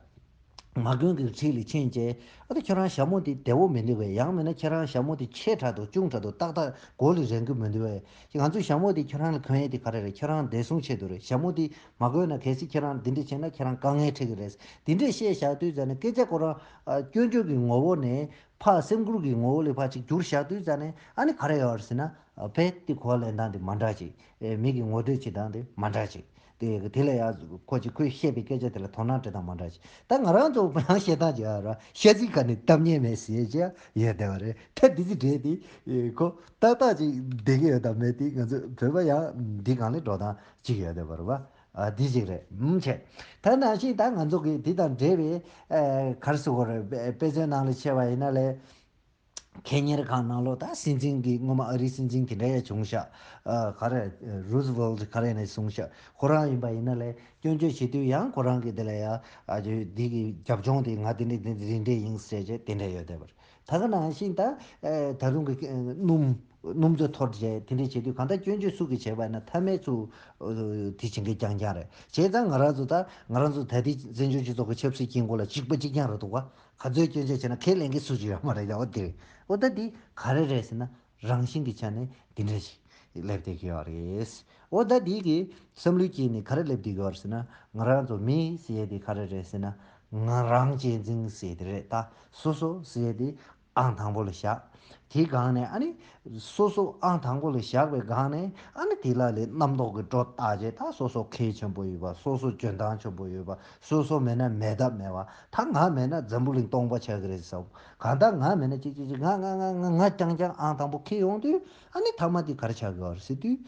མ་གོན་གྱི་ཁྲིད་ལ་ཕྱིན་རྗེས་ཨ་ད་ཁྱོད་རང་ཞྭ་མོ་དེ་བདེ་བོ་མི་འདུག་གས། ཡང་མིན་ན་ཁྱེད་རང་ཞྭ་མོ་དེ་ཆེ་དྲགས་འདུག་ཆུང་དྲགས་འདུག་ཏག་ཏག་མགོ་ལ་རན་གྱི་མི་འདུག་གས། ང་ཚོའི་ཞྭ་མོ་དེ་ཁྱོད་རང་ལ་གོན་ཡས་དེ་ག་རེ་རེད། ཁྱོད་རང་བདེ་སྲུང་ཆེད་དུ་རེད། ཞྭ་མོ་དེ་མ་གོན་ན་གལ་སྲིད་ཁྱེད་རང་འདི་འདྲ་བྱས་ན་ཁྱེད་རང་དཀའ་ངལ་འཕྲད་ཀྱི་རེད། འདི་འདྲས་བཤད་བཞག་དུས་ཙ་ནས་སྐད་ཆ་ཁོ་རང་ཨ་སྐྱོན་བརྗོད་ཀྱི་ངོ་བོ་ནས་ཕར་སེམས་ཁུར་གྱི་ངོ་བོ་ལ་ཕར་ཅིག་བསྒྱུར་བཞག་དུས་ཙ་ནས་ཨ་ནི་ག་རེ་ཡོད་རེད་ཟེར་ན། ཨ་བས་དེ་གོ་བ་ལེན་སྟངས་དེ་མ་འདྲ་ཅིག་ཨེ་མི་གི་ངོ་སྤྲོད་བྱེད་སྟངས་དེ་མ་འདྲ་ཅིག་དེ་དེ་ལ་ཡང་ཁོ་ཅིག་ཁོས་བཤད་པའི་སྐད་ཆ་དེ་ལ་དོ་སྣང་སྤྲད་སྟངས་མ་འདྲ་ཅིག་ད་ང་རང་ཚོ་བོད་ནང་བཤད་སྟངས་ཀྱི་ཨ་ར་ཤ་ཚིག་ཁ་ནས་གཏམ་ཉན་མེད་ཟེར་ཅིག་ཡོད་བསྡད་པ་རེད། ད་འདི་ཚོ་འདྲེས་དེ་ཁོ་ཏག་ཏག་ཅིག་བསྡད་ཀྱི་ཡོད་དམ་མེད་དེ་ང་ཚོ་བོད་པ་ཡང་འདི་སྒང་ལ་འགྲོ་སྟངས་ཅིག་ཡོད་བསྡད་པ་རེད་བ། ཨ་འདི་ཅིག་རེད་ཨུམ་བྱས། ད་ནང་བཞིན་ད་ང་ཚོ་གི་འདི་དང་འབྲེལ་བའི་ཨ་ག་རེ་ཟེར་དགོས་རེད། དཔེ་དཔེ་མཚོན་ནང་ལ་བྱས་པ་ཡིན་ན་ལས། ཁེ་ཉེར་ཁང་ནང་ལོགས་ད་སྲིད་འཛིན་གྱི་སྔོན་མ་ཨ་རིའི་སྲིད་འཛིན་དེ་འདྲ་ཡང་བྱུང་ཤག་ཨ་ག་རེ་རུ་སི་ཝེལ་ག་རེ་ནས་བྱུང་ཤག་ཁོ་རང་ཡིན་པ་ཡིན་ན་ལས་སྐྱོན་བརྗོད་བྱེད་དུས་ཡང་ཁོ་རང་གི་དེ་ལ་ཡང་ཨ་འདི་གི་རྒྱབ་ལྗོངས་དེ་ང་དེ་འདྲ་དེ་འདྲ་རེད་འདྲ་ཡིན་ཟེར་བྱས་དེ་འདྲ་ཡོད་བསྡད་པ་རེད། ད་ག་ནང་བཞིན་ད་ཨ་ད་དུང་གི་སྣུམ་སྣུམ་ཚོས་འཐོར་བྱས་དེ་འདྲ་བྱེད་དུས་གང་ལྟར་སྐྱོན་བརྗོད་སུ་གིས་བྱས་པ་ཡིན་ན་མཐའ་མའི་ཚུ་དེ་བྱེད་མཁན་རྐྱང་རྐྱང་རེད། བྱས་ཙང་ང་རང་ཚོ་ད་ང་རང་ཚོ་ད་ལྟའི་བཙན་བྱོལ་སྤྱི་ཚོགས་ཀྱི་ཆབ་སྲིད་དཀྱིལ་འཁོར་ལ་གཅིག་པ་གཅིག་རྐྱང་རེད་འདུག་བ། ག་ཚོད་སྐྱོན་བརྗོད་བྱས་ན་ཁས་ལེན་མཁན་སུ་ཅིག་ཡོད་མ་རེད། ཡ་འོ་དེ་རེད། འོ་ད་འདི་ག་རེ་རེད་ཟེར་ན་རང་བཞིན་གྱི་ཆ་ནས་འདི་འདྲ་ཞིག་སླེབས་བསྡད་ཀྱི་ཡོད་རེད། འོ་ད་འདི་གི་བསམ་བློའི་དཀྱིལ་ནས་ག་རེ་སླེབས་བསྡད་ཀྱི་ཡོད་རེད་ཟེར་ན། ང་རང་ཚོ་མི་ཟེར་ཡས་དེ་ག་རེ་རེད་ཟེར་ན། ང་རང་གཅེས་འཛིན་ཟེར་ཡས་དེ་རེད། ད་སོ་སོ་ཟེར་ཡས་དེ་ཨང་དང་པོ་ལ་བཞག་དེའི་སྒང་ནས་ཨ་ནི་སོ་སོ་ཨང་དང་པོ་ལ་བཞག་པའི་སྒང་ནས་ཨ་ནི་དེ་ལ་ལས་རྣམ་རྟོག་གི་སྒྲོ་བཏགས་རྗེས་ད་སོ་སོ་གལ་ཆེན་པོ་ཡོད་པ། སོ་སོ་འཇོན་ཐང་ཆེན་པོ་ཡོད་པ། སོ་སོ་མེད་ན་མེད་ཐབས་མེད་པ། ད་ང་མེད་ན་འཛམ་བུ་གླིང་སྟོང་པ་ཆགས་ཀྱི་རེད་བསམ། གང་ལྟར་ང་མེད་ན་ཅིག་ཅིག་ཅིག་ང་ང་ང་ང་ང་རྐྱང་རྐྱང་ཨང་དང་པོ་འཁེལ་ཡོང་དུས་ཨ་ནི་མཐའ་མ་དེ་ག་རེ་ཆགས་ཀྱི་ཡོད་རེད་ཟེར་དུས།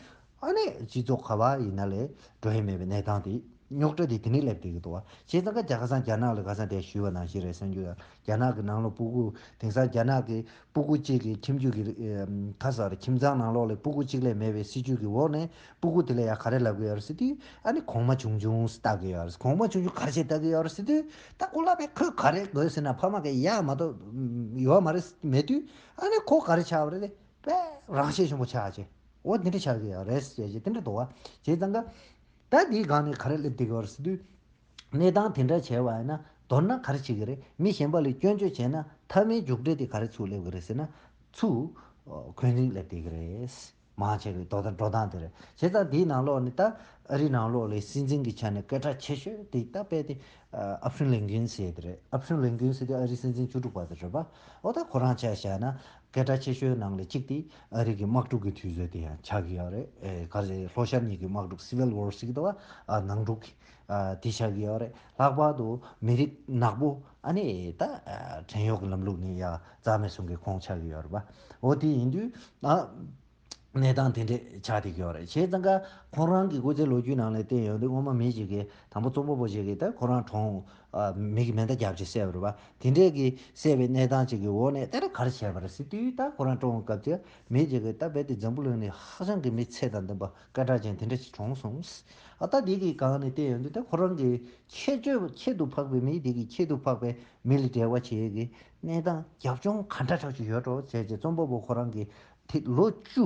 ཨ་ནི་སྤྱི་ཚོགས་ག་པར་ཡིན་ན་ལས་འགྲོ་ཡི་མེད་པའི་གནས་སྟངས་དེ་རྙོག་དྲ་དེ་དེ་ནས་སླེབས་བསྡད་ཀྱི་འདུག་བ། བྱས་ཙང་ཀ་རྒྱ་ཁ་སང་རྒྱ་ནག་ལ་ཁ་སང་དེ་ཞུས་པ་ནང་བཞིན་རེད་བསམ་རྒྱུ་ཡོད། རྒྱ་ནག་གི་ནང་ལ་སྤུ་གུ་དེང་སང་རྒྱ་ནག་གི་སྤུ་གུ་གཅིག་གི་ཁྱིམ་རྒྱུད་ཀྱི་ཨེམ་ཁ་ས་རེད། ཁྱིམ་ཚང་ནང་ལོགས་ལ་སྤུ་གུ་གཅིག་ལས་མེད་པའི་སྲིད་ཇུས་ཀྱི་འོག་ནས་སྤུ་གུ་དེ་ལ་ཡ་ག་རེ་ལབ་ཀྱི་ཡོད་རེད་ཟེར་དུས། ཨ་ནི་གོང་མ་ཆུང་ཆུང་ཟེར་ལྟ་གི་ཡོད་རེད། གོང་མ་ཆུང་ཆུང་ག་རེ་བྱས་ལྟ་གི་ཡོད་རེད་ཟེར་དུས། ད་ཁོ་ལ་བས་ཁོས་ག་རེ་དགོས་ཟེར་ན་ཕ་མ་གིས་ཡ་མ་གཏོགས་ཡོད་མ་རེད་མེད་དུས། ཨ་ནི་ཁོ་ག་རེ་ཆགས་པ་རེད། དཔེ་རང་ཤེད་ཆེན་པོ་ཆགས་བྱས། འོ་དེ་འདྲ་ཆགས་ཀྱི་ཡོད་རེད་ཟེར་བྱས་དེ་འདྲ་འདུག་བ། བྱས་ཙང་ཀ་ད་འདིའི་སྒང་ནས་ག་རེ་སླེབས་བསྡད་ཀྱི་ཡོད་རེད་ཟེར་དུས། གནས་སྟངས་དེ་འདྲ་བྱས་པ་ཡིན་ན་མདོར་ན་ག་རེ་བྱེད་ཀྱི་རེད། མི་གཞན་པ་ལ་སྐྱོན་བརྗོད་བྱས་ན་མཐའ་མའི་མཇུག་འབྲས་དེ་ག་རེ་ཚུར་སླེབས་ཀྱི་རེད་ཟེར་ན། ཚུར་འཁོན་འཛིན་སླེབས་བསྡད་ཀྱི་རེད། མང་ཆེ་གི་དོ་དང་འགྲོ་སྟངས་དེ་རེད། བྱས་ཙང་དེའི་ནང་ལོགས་ནས་ད་ཨ་རིའི་ནང་ལོགས་ལ་སྲིད་འཛིན་གྱི་ཆ་ནས་སྐད་གྲགས་ཆེ་ཤོས་དེ་ད་དཔེ་དེ་ཨ་ཨབ་ཧྲིན་ལིན་ཀོན་ཟེར་དེ་རེད། ཨབ་ཧྲིན་ལིན་ཀོན་ཟེར་དུས་ཨ་རིའི་སྲིད་འཛིན་བཅུ་དྲུག་པ་དེ་རེད་པ། འོ་ད་ཁོ་རང་ཆ་བཞག་ན་སྐད་གྲགས་ཆེ་ཤོས་ནང་ལ་གཅིག་དེ་ཨ་རི་གི་དམག་འཁྲུག་གི་དུས་ཚོད་དེ་ཡང་ཆགས་ཀྱི་ཡོད་རེད། ཨེ་ག་རེ་ལྷོ་ཤར་གཉིས་ཀྱི་དམག་འཁྲུག་Civil War ཟེར་གྱི་འདུག་བ། ཨ་ནང་འཁྲུག་གི་ཨ་དེ་ཆགས་ཀྱི་ཡོད་རེད། ལྷག་པར་དུ་མི་རིགས་ནག་པོ་ཨ་ནི་ད་ཨ་བྲན་གཡོག་གི་ལམ་ལུགས་ནི་ཡ་རྩ་མེད་བཟོ་མཁན་ཁོང་ཆགས་ཀྱི་ཡོད་རེད་པ། འོ་དེ་ཡིན་དུས་ཨ། གནས་སྟངས་དེ་འདྲས་ཆགས་བསྡད་ཀྱི་ཡོད་རེད། བྱས་ཙང་ཀ་ཁོང་རང་གི་སྐུ་ཚེ་ལོ་རྒྱུས་ནང་ལ་བལྟས་ཡོང་དུས་སྔོན་མ་མི་ཞིག་གིས་དང་པོ་རྩོམ་པ་པོ་ཞིག་གིས་ད་ཁོ་རང་གྲོངས། ཨ་མི་གི་མེ་མདའ་བརྒྱབ་བྱས་བསད་པ་རེད་པ། དེ་འདྲས་ཀྱི་བསད་པའི་གནས་སྟངས་ཅིག་གི་འོག་ནས་ད་རེས་ག་རེ་བྱས་པ་རེད་ཟེར་དུས། ད་ཁོ་རང་གྲོངས་སྐབས་ཀྱི་མི་ཞིག་གིས་ད་རྦད་དེ་འཛམ་བུ་གླིང་ནས་ཧ་ཅང་གི་མི་ཚད་དང་ལྡན་པ་སྐད་གྲགས་ཅན་དེ་འདྲ་ཞིག་གྲོངས་སོང་། ཨ་ད་འདི་གི་སྒང་ནས་བལྟས་ཡོང་དུས། ད་ཁོ་རང་གི་ཁྱད་ཆོས་ཁྱད་དུ་འཕགས་པའི་མི་དེ་གི་ཁྱད་དུ་འཕགས་པའི་མི་ལ་འབྲེལ་བ་བྱེད་ཀྱི་གནས་སྟངས་རྒྱབ་ལྗོངས་ག་འདྲ་ཐག་ཆོད་ཡོད་འགྲོ་བྱས་རྗེས་རྩོམ་པ་པོ་ཁོ་རང་གིས་དེ་ལོ་བཅུ།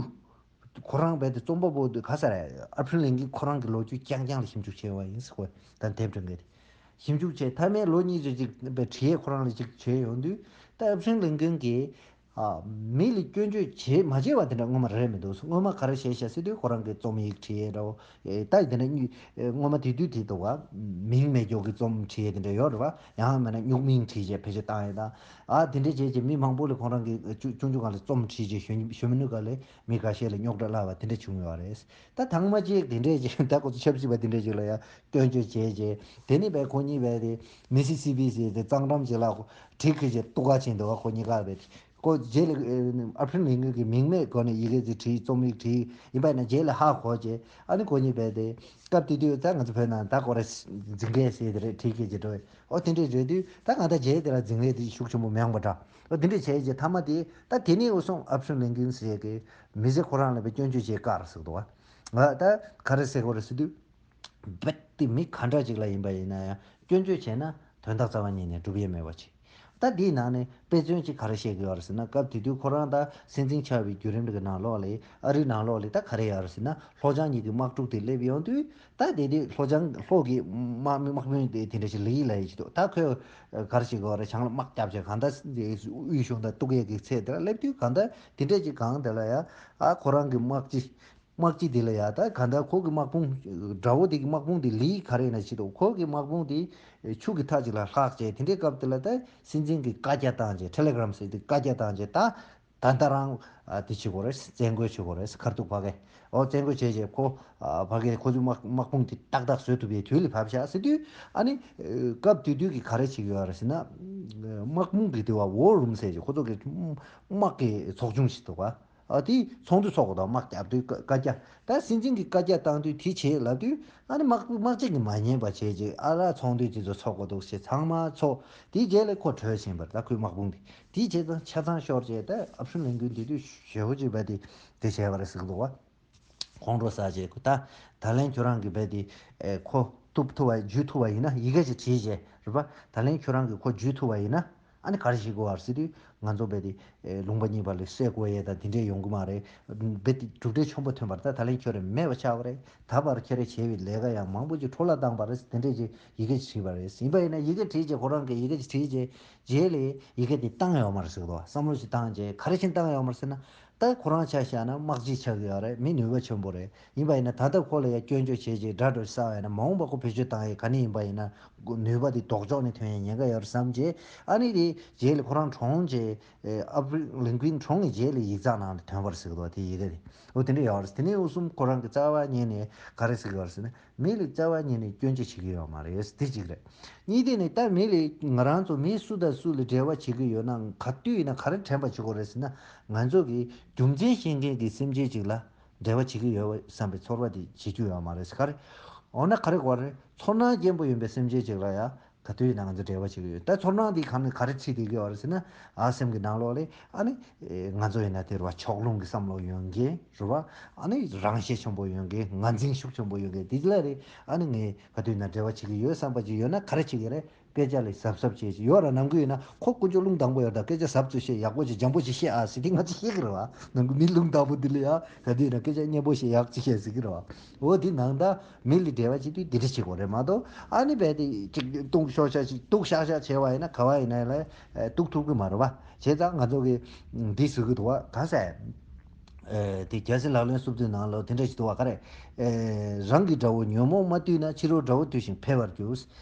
ཁོ་རང་རྦད་དེ་རྩོམ་པ་པོ་དེ་ག་ས་རེད། ཨབ་ཧྲིན་ལིན་ཀོན་ཁོ་རང་གི་ལོ་རྒྱུས་རྐྱང་རྐྱང་ལ་ཞིབ་འཇུག་བྱས་པ་ཡིན་ཟེར། ཁོས་ད་དེབ་འདྲ་འགའ་དེ་ཞིབ་འཇུག་བྱས། མཐའ་མའི་ལོ་གཉིས་ཙམ་ཅིག་རྦད་བྲིས་ཡས་ཁོ་རང་ལ་ཅིག་བྱས་ཡོང་དུས། ད་ཨབ་ཧྲིན་ལིན་ཀོན་གྱིས་ཨ་མི་ལ་སྐྱོན་བརྗོད་བྱེད་མ་བྱས་པ་དེ་འདྲ་སྔོན་མ་རེད་མི་འདུག་སྔོན་མ་ག་རེ་བྱས་ཤག་ཟེར་དུས། ཁོ་རང་གི་རྩོམ་ཡིག་བྲིས་ཡས་འདྲ་བོ། ཨེ་ད་དེ་འདྲ་སྔོན་མ་དེ་དུས་དེ་འདུག་བ། མིང་མེད་སྐྱོ་གི་རྩོམ་བྲིས་ཡས་དེ་འདྲ་ཡོད་རེད་བ། ཡང་མིན་ན་སྨྱུག་མིང་བྲིས་བྱས་བེད་སྤྱོད་བཏང་ཡས་དང་། ཨ་དེ་འདྲ་བྱས་བྱས་མི་མང་པོ་ལ་ཁོ་རང་གི་ཆུང་ཆུང་སྒང་ལ་རྩོམ་བྲིས་བྱས་གཞོན་གཞོན་མི་ནུས་སྒང་ལ་མི་འགའ་ཤས་ལ་རྙོག་དྲ་བསླངས་པ་དེ་འདྲ་བྱུང་ཡོད་རེད། ད་ཐེངས་མ་གཅིག་དེ་འདྲས་ཅིག་ད་ཁོ་ཚོ་ཆབ་སྲིད་པ་དེ་འདྲས་ཅིག་ལ་ཡང་སྐྱོན་བརྗོད་བྱས་རྗེས། དེ་ནས་བས་ཁོ་གཉིས་བས་དེ་མི་སི་སི་པི་ཟེར་དེ་གཙང་འགྲམ་ཅིག་ལ་ཁོ་གྲི་ཁུར་བྱས་སྡུག་ག་བྱས་འདུག་བ། ཁོ་གཉིས་ཀ་བས་དེ་ཁོ་རྗེས་ལ་ཨ་ཨབ་ཧྲིན་ལིན་ཀོན་གྱི་མིང་མེད་སྒོ་ནས་ཡི་གེ་ཅིག་བྲིས། རྩོམ་ཡིག་བྲིས་ཡིན་པ་ཡིན་ན། རྗེས་ལ་ཧ་གོ་རྗེས་ཨ་ནི་ཁོ་གཉིས་བས་དེ་སྐབས་དེ་དུས་ད་ང་ཚོ་བོད་ནང་ད་ཁོ་ར་འཛིང་རེས་ཟེར་དེ་རེད། གྲི་ཁུར་བྱས་འགྲོ། ཨོ་དེ་འདྲས་རེད་དུས་ད་ང་ད་རྗེས་དེ་ལ་འཛིང་རེས་དེ་ཤུགས་ཆེན་པོ་མྱངས་པ་འདྲ། ཨོ་དེ་འདྲས་བྱས་རྗེས་མཐའ་མ་དེ་ད་དེ་ནས་འུ་སོང་ཨབ་ཧྲིན་ལིན་ཀོན་ཟེར་གི་མི་ཚེ་ཁོ་རང་ལ་བས་སྐྱོན་བརྗོད་བྱེད་དཀའ་ར་ཟེར་འདུག་བ། ང་ད་ག་རེ་ཟེར་དགོས་རེད་ཟེར་དུས། རྦད་དེ་མི་ག་འདྲ་ཅིག་ལ་ཡིན་པ་ཡིན་ན་ཡང་སྐྱོན་བརྗོད་བྱས་ན་དོན་དག་རྩ་བ་ཉིད་ནས་འགྲུབ་ཡས་མེད་པ་ཅིག་ད་འདིའི་ནང་ནས་དཔེ་མཚོན་ཅིག་ག་རེ་བཤད་ཀྱི་ཡོད་རེད་ཟེར་ན། སྐབས་དེ་དུས་ཁོ་རང་ད་སྲིད་འཛིན་ཆགས་པའི་བརྒྱུད་རིམ་གྱི་ནང་ལོགས་ལ་ཨ་རིའི་ནང་ལོགས་ལ་ད་ག་རེ་ཡོད་རེད་ཟེར་ན། ལྷོ་བྱང་གཉིས་ཀྱི་དམག་འཁྲུག་དེ་སླེབས་ཡོང་དུས། ད་དེ་དུས་ལྷོ་བྱང་ལྷོ་གི་དམག་མི་དམག་དཔོན་དེ་དེ་འདྲ་ཞིག་ལི་ཡི་ལ་ཡི་ཞིག་འདུག་ད་ཁོས་ག་རེ་བྱེད་ཀྱི་ཡོད་རེད། བྱང་ལ་དམག་བརྒྱབ་བྱས་གང་ལྟར་དབུས་གཞུང་དང་གཏུག་ཡས་ཀྱི་ཚད་དེ་ལ་སླེབས་དུས། གང་ལྟར་དེ་འདྲས་ཅིག་སྒང་དེ་ལ་ཡང་ཨ་ཁོ་རང་གི་དམག་སྤྱི། དམག་སྤྱི་དེ་ལ་ཡ་ད་ག་ད་ཁོ་གི་དམག་དཔུང་དགྲ་བོ་དེ་གི་དམག་དཔུང་དེ་ལི་ག་རེ་ཡིན་ན་བྱེད་དོ། ཁོ་གི་དམག་དཔུང་དེ་ཆུ་གི་མཐའ་ཅིག་ལ་ལྷག་བྱས། དེ་འདྲའི་སྐབས་དེ་ལ་ད་སྲིད་འཛིན་གྱི་བཀའ་རྒྱ་བཏང་བྱས། ཊེ་ལེ་གྷ་རམ་ཟེར་དེ་བཀའ་རྒྱ་བཏང་བྱས། ད་ད་ལྟ་རང་ཨ་དེ་བྱེད་དགོས་རེད། བཙན་རྒོལ་བྱེད་དགོས་རེད། ཁ་ཐུག་ཕ་གི་ཨོ་བཙན་རྒོལ་བྱས་བྱས་ཁོ་ཨ་ཕ་གི་ཁོ་ཚོའི་དམག་དམག་དཔུང་དེ་ཏག་ཏག་བཟོ་ཐུབ་པའི་དུས་ལ་བབས་ཤག་ཟེར་དུས། ཨ་ནི་སྐབས་དེ་དུས་ཀྱི་ག་རེ་བྱེད་ཀྱི་ཡོད་རེད་ཟེར་ན། དམག་དཔུང་གི་དེ་བ་ཝོར་རུམ་ཟེར་བྱས་ཁོ་ཚོ་གི་དམག་གི་ཚོགས་ཆུང་ཞིག་འདུག་ག་ཨ་དེ་ཚོགས་འདུ་ཚོགས་དགོས་དང་། དམག་རྒྱག་དུས་བཀའ་བཀའ་རྒྱ། ད་སྲིད་འཛིན་གྱིས་བཀའ་རྒྱ་བཏང་དུས་དེ་བྱེད་ལབ་དུས། ཨ་ནི་དམག་དམག་སྤྱི་གིས་མ་ཉན་པ་བྱས་རྗེས་ཨ་ལ་ཚོགས་འདུ་དེ་ཚོ་ཚོགས་དགོས་འདུག་ཟེར་ཚང་མ་ཚོགས། དེའི་རྗེས་ལ་ཁོ་བྲོས་ཕྱིན་པ་རེད། ད་ཁོའི་དམག་དཔུང་དེ། དེའི་རྗེས་ད་ཆ་ཚང་ཤོར་རྗེས་ད་ཨབ་ཧྲིན་ལིན་ཀོན་དེ་དུས་ཞེ་པོ་ཅིག་བས་དེ་དེ་བྱས་པ་རེད་ཟེར་གི་འདུག་བ། ཁོང་ཁྲོ་ཟ་བྱས་ཁོ་ད་ད་ལན་ཁྱོད་རང་གིས་བས་དེ་ཨེ་ཁོ་གཏུབ་ཐུབ་པ་འཇུས་ཐུབ་པ་ཡིན་ན། ཡི་གེ་ཅིག་བྲིས་བྱས་རེད་པ། ད་ལན་ཁྱོད་རང་གིས་ཁོ་འཇུས་ཐུབ་པ་ཡིན་ན། ཨ་ནི་ག་རེ་བྱེད་དགོས་པ་རེད་ཟེར་དུས། ང་ཚོ་རྦད་དེ་ཨེ་ལུང་པ་གཉིས་བར་ལ་སྲས་བསྐོ་ཡས་དང་དེ་འདྲས་ཡོང་གི་མ་རེད། རྦད་དེ་གྲུབ་འབྲས་ཆེན་པོ་ཐོན་པ་རེད། ད་ད་ལན་ཁྱོད་རང་མེད་པ་ཆགས་པ་རེད། ད་བར་ཁྱེད་རང་བྱས་པའི་ལས་ཀ་ཡང་མང་པོ་ཅིག་འཕྲོ་བརླག་བཏང་བ་རེད། དེ་འདྲས་ཅིག་ཡི་གེ་ཅིག་བྲིས་པ་རེད། ཡིན་པ་ཡིན་ན་ཡི་གེ་བྲིས་རྗེས་ཁོ་རང་གིས་ཡི་གེ་ཅིག་བྲིས་རྗེས་རྗེས་ལ་ཡི་གེ་དེ་བཏང་ཡོད་མ་རེད་ཟེར་གི་འདུག་བ། བསམ་བློ་ཅིག་བཏང་རྗེས་ག་རེ་བྱས་ནས་བཏང་ཡོད་མ་རེད་ཟེར་ན། ད་ཁོ་རང་ཆ་བཞག་ན་དམག་སྤྱི་ཆགས་ཀྱི་ཡོད་རེད། མི་ནུས་པ་ཆེན་པོ་རེད། ཡིན་པ་ཡིན་ན་ད་ལྟ་ཁོ་ལ་ཡ་སྐྱོན་བརྗོད་བྱས་རྗེས་དགྲ་འགྲོ་བསགས་ཡ་ན་མ་འོངས་པ་ཁོ་བེད་སྤྱོད་བཏང་ཡ་ག་ནས་ཡིན་པ་ཡིན་ན་ནུས་པ་དེ་ལྡོག་ཕྱོགས་ནས་ཐོན་ཡ་ཉེན་ཁ་ཡོད་རེད་བསམ་རྗེས། ཨ་ནི་དེ་རྗེས་ལ་ཁོ་རང་གྲོངས་རྗེས། ཨབ་རི་ལིན་ཀོན་གྲོངས་ཡི་རྗེས་ལ་ཡིག་ཚགས་ནང་དུ་ཐོན་པ་རེད་ཟེར་གི་འདུག་བ། དེ་ཡི་གེ་དེ་འོ་དེ་འདྲ་ཡོད་རེད། དེ་ནས་འུ་གསུམ་ཁོ་རང་གི་རྩ་བ་ཉིད་ནས་ག་རེ་ཟེར་གི་ཡོད་རེད་ཟེར་ན། མི་ལ་རྩ་བ་ཉིད་ནས་སྐྱོན་བརྗོད་བྱེད་ཀྱི་ཡོད་མ་རེད། དེ་གཅིག་རེད། གཉིས་དེ་ནི་ད་མི་ལ་ང་རང་ཚོ་མི་སུ་དང་སུ་ལ་འབྲེལ་བ་བྱེད་ཀྱི་ཡོད་ན་ག་དུས་ཡིན་ན་ག་རེ་དྲན་པ་བྱེད་དགོས་རེད་ཟེར་ན། ང་ཚོ་གི་རྒྱུ་མཚན་ཤེས་མཁན་གྱི་སེམས་ཅན་ཅིག་ལ་འབྲེལ་བ་བྱེད་ཀྱི་ཡོད་བསམ་པའི་ཚོར་བ་དེ་བྱེད་རྒྱུ་ཡོད་མ་རེད་ཟེར། ག་རེ། འོ་ན་ག་རེ་དགོས་རེད། ཚོར་སྣང་སྐྱེན་པོ་ཡིན་པའི་སེམས་ཅན་ཅིག་ལ་ཡང་ག་དུས་ཡིན་ན་ང་ཚོ་འབྲེལ་བ་བྱེད་ཀྱི་ཡོད། ད་ཚོར་སྣང་འདི་གང་ནས་ག་རེ་ཁྲིད་བསྡད་ཀྱི་ཡོད་རེད་ཟེར་ན། ཨ་སེམས་ཀྱི་ནང་ལོགས་ལ་ཨ་ནི་ཨེ་ང་ཚོ་ཡིན་ན་དེ་རེད་བ། ཕྱོགས་ལྷུང་གི་བསམ་བློ་ཡོད་མཁན་རེད་བ། ཨ་ནི་རང་ཤེད་ཆེན་པོ་ཡོད་མཁན། ངར་འཛིན་ཤུགས་ཆེན་པོ་ཡོད་མཁན་དེ་ལ་རེད། ཨ་ནི་ངས་ག་དུས་ཡིན་ན་འབྲེལ་བ་བྱེད་ཀྱི་ཡོད་བསམ་པ་ཅིག་ཡོད་ན་ག་རེ་བྱེད་ཀྱི་རེད། སྐད་ཆ་ལ་གཟབ་གཟབ་བྱེད་ཅིག་ཡོད་ར། ནམ་རྒྱུན་ཡིན་ན་ཁོ་དཀོན་མཆོག་རླུང་དྭངས་པོ་ཡོད་ད། སྐད་ཆ་གཟབ་ཙམ་བཤད། ཡག་པོ་ཅིག་འཇམ་པོ་ཅིག་བཤད་ཨ་ཟེར་དེ་ང་ཚོ་བཤད་ཀྱི་རེད་བ། ནམ་རྒྱུན་མི་རླུང་དྭངས་པོ་འདི་ལ་ཡ་ག་དུས་ཡིན་ན་སྐད་ཆ་སྙན་པོ་བཤད། ཡག་ཅིག་བཤད་ཟེར་གྱི་རེད་བ། འོ་དེ་ནང་ད་མི་ལ་འབྲེལ་བ་བྱེད་དུས་འདི་འདྲ་བྱེད་དགོས་རེད་མ་གཏོགས། ཨ་ནི་རྦད་དེ་ཅིག་གཏུག་ཤོག་ཤག་ཅིག་གཏུག་ཤག་ཤག་བྱས་པ་ཡིན་ན་ག་བ་ཡིན་ན་ལ་གཏུག་ཐུབ་ཀྱི་མ་རེད་བ། བྱས་ཙང་ང་ཚོ་གི་འདི་ཟེར་གི་འདུག་བ། ག་ཟེར། ཨེ། དེ་རྒྱལ་སྲས་ལག་ལེན་སུབ་བཏུས་ནང་ལོ་དེ་འདྲ་ཞིག་འདུག་བ། ག་རེ། ཨེ། རང་གི་དགྲ་བོ་ཉོན་མོངས་མ་བཏུལ་ན། ཕྱི་རོལ་དགྲ་བོ་བཏུལ་ཞིང་འཕེལ་བར་འགྱུར།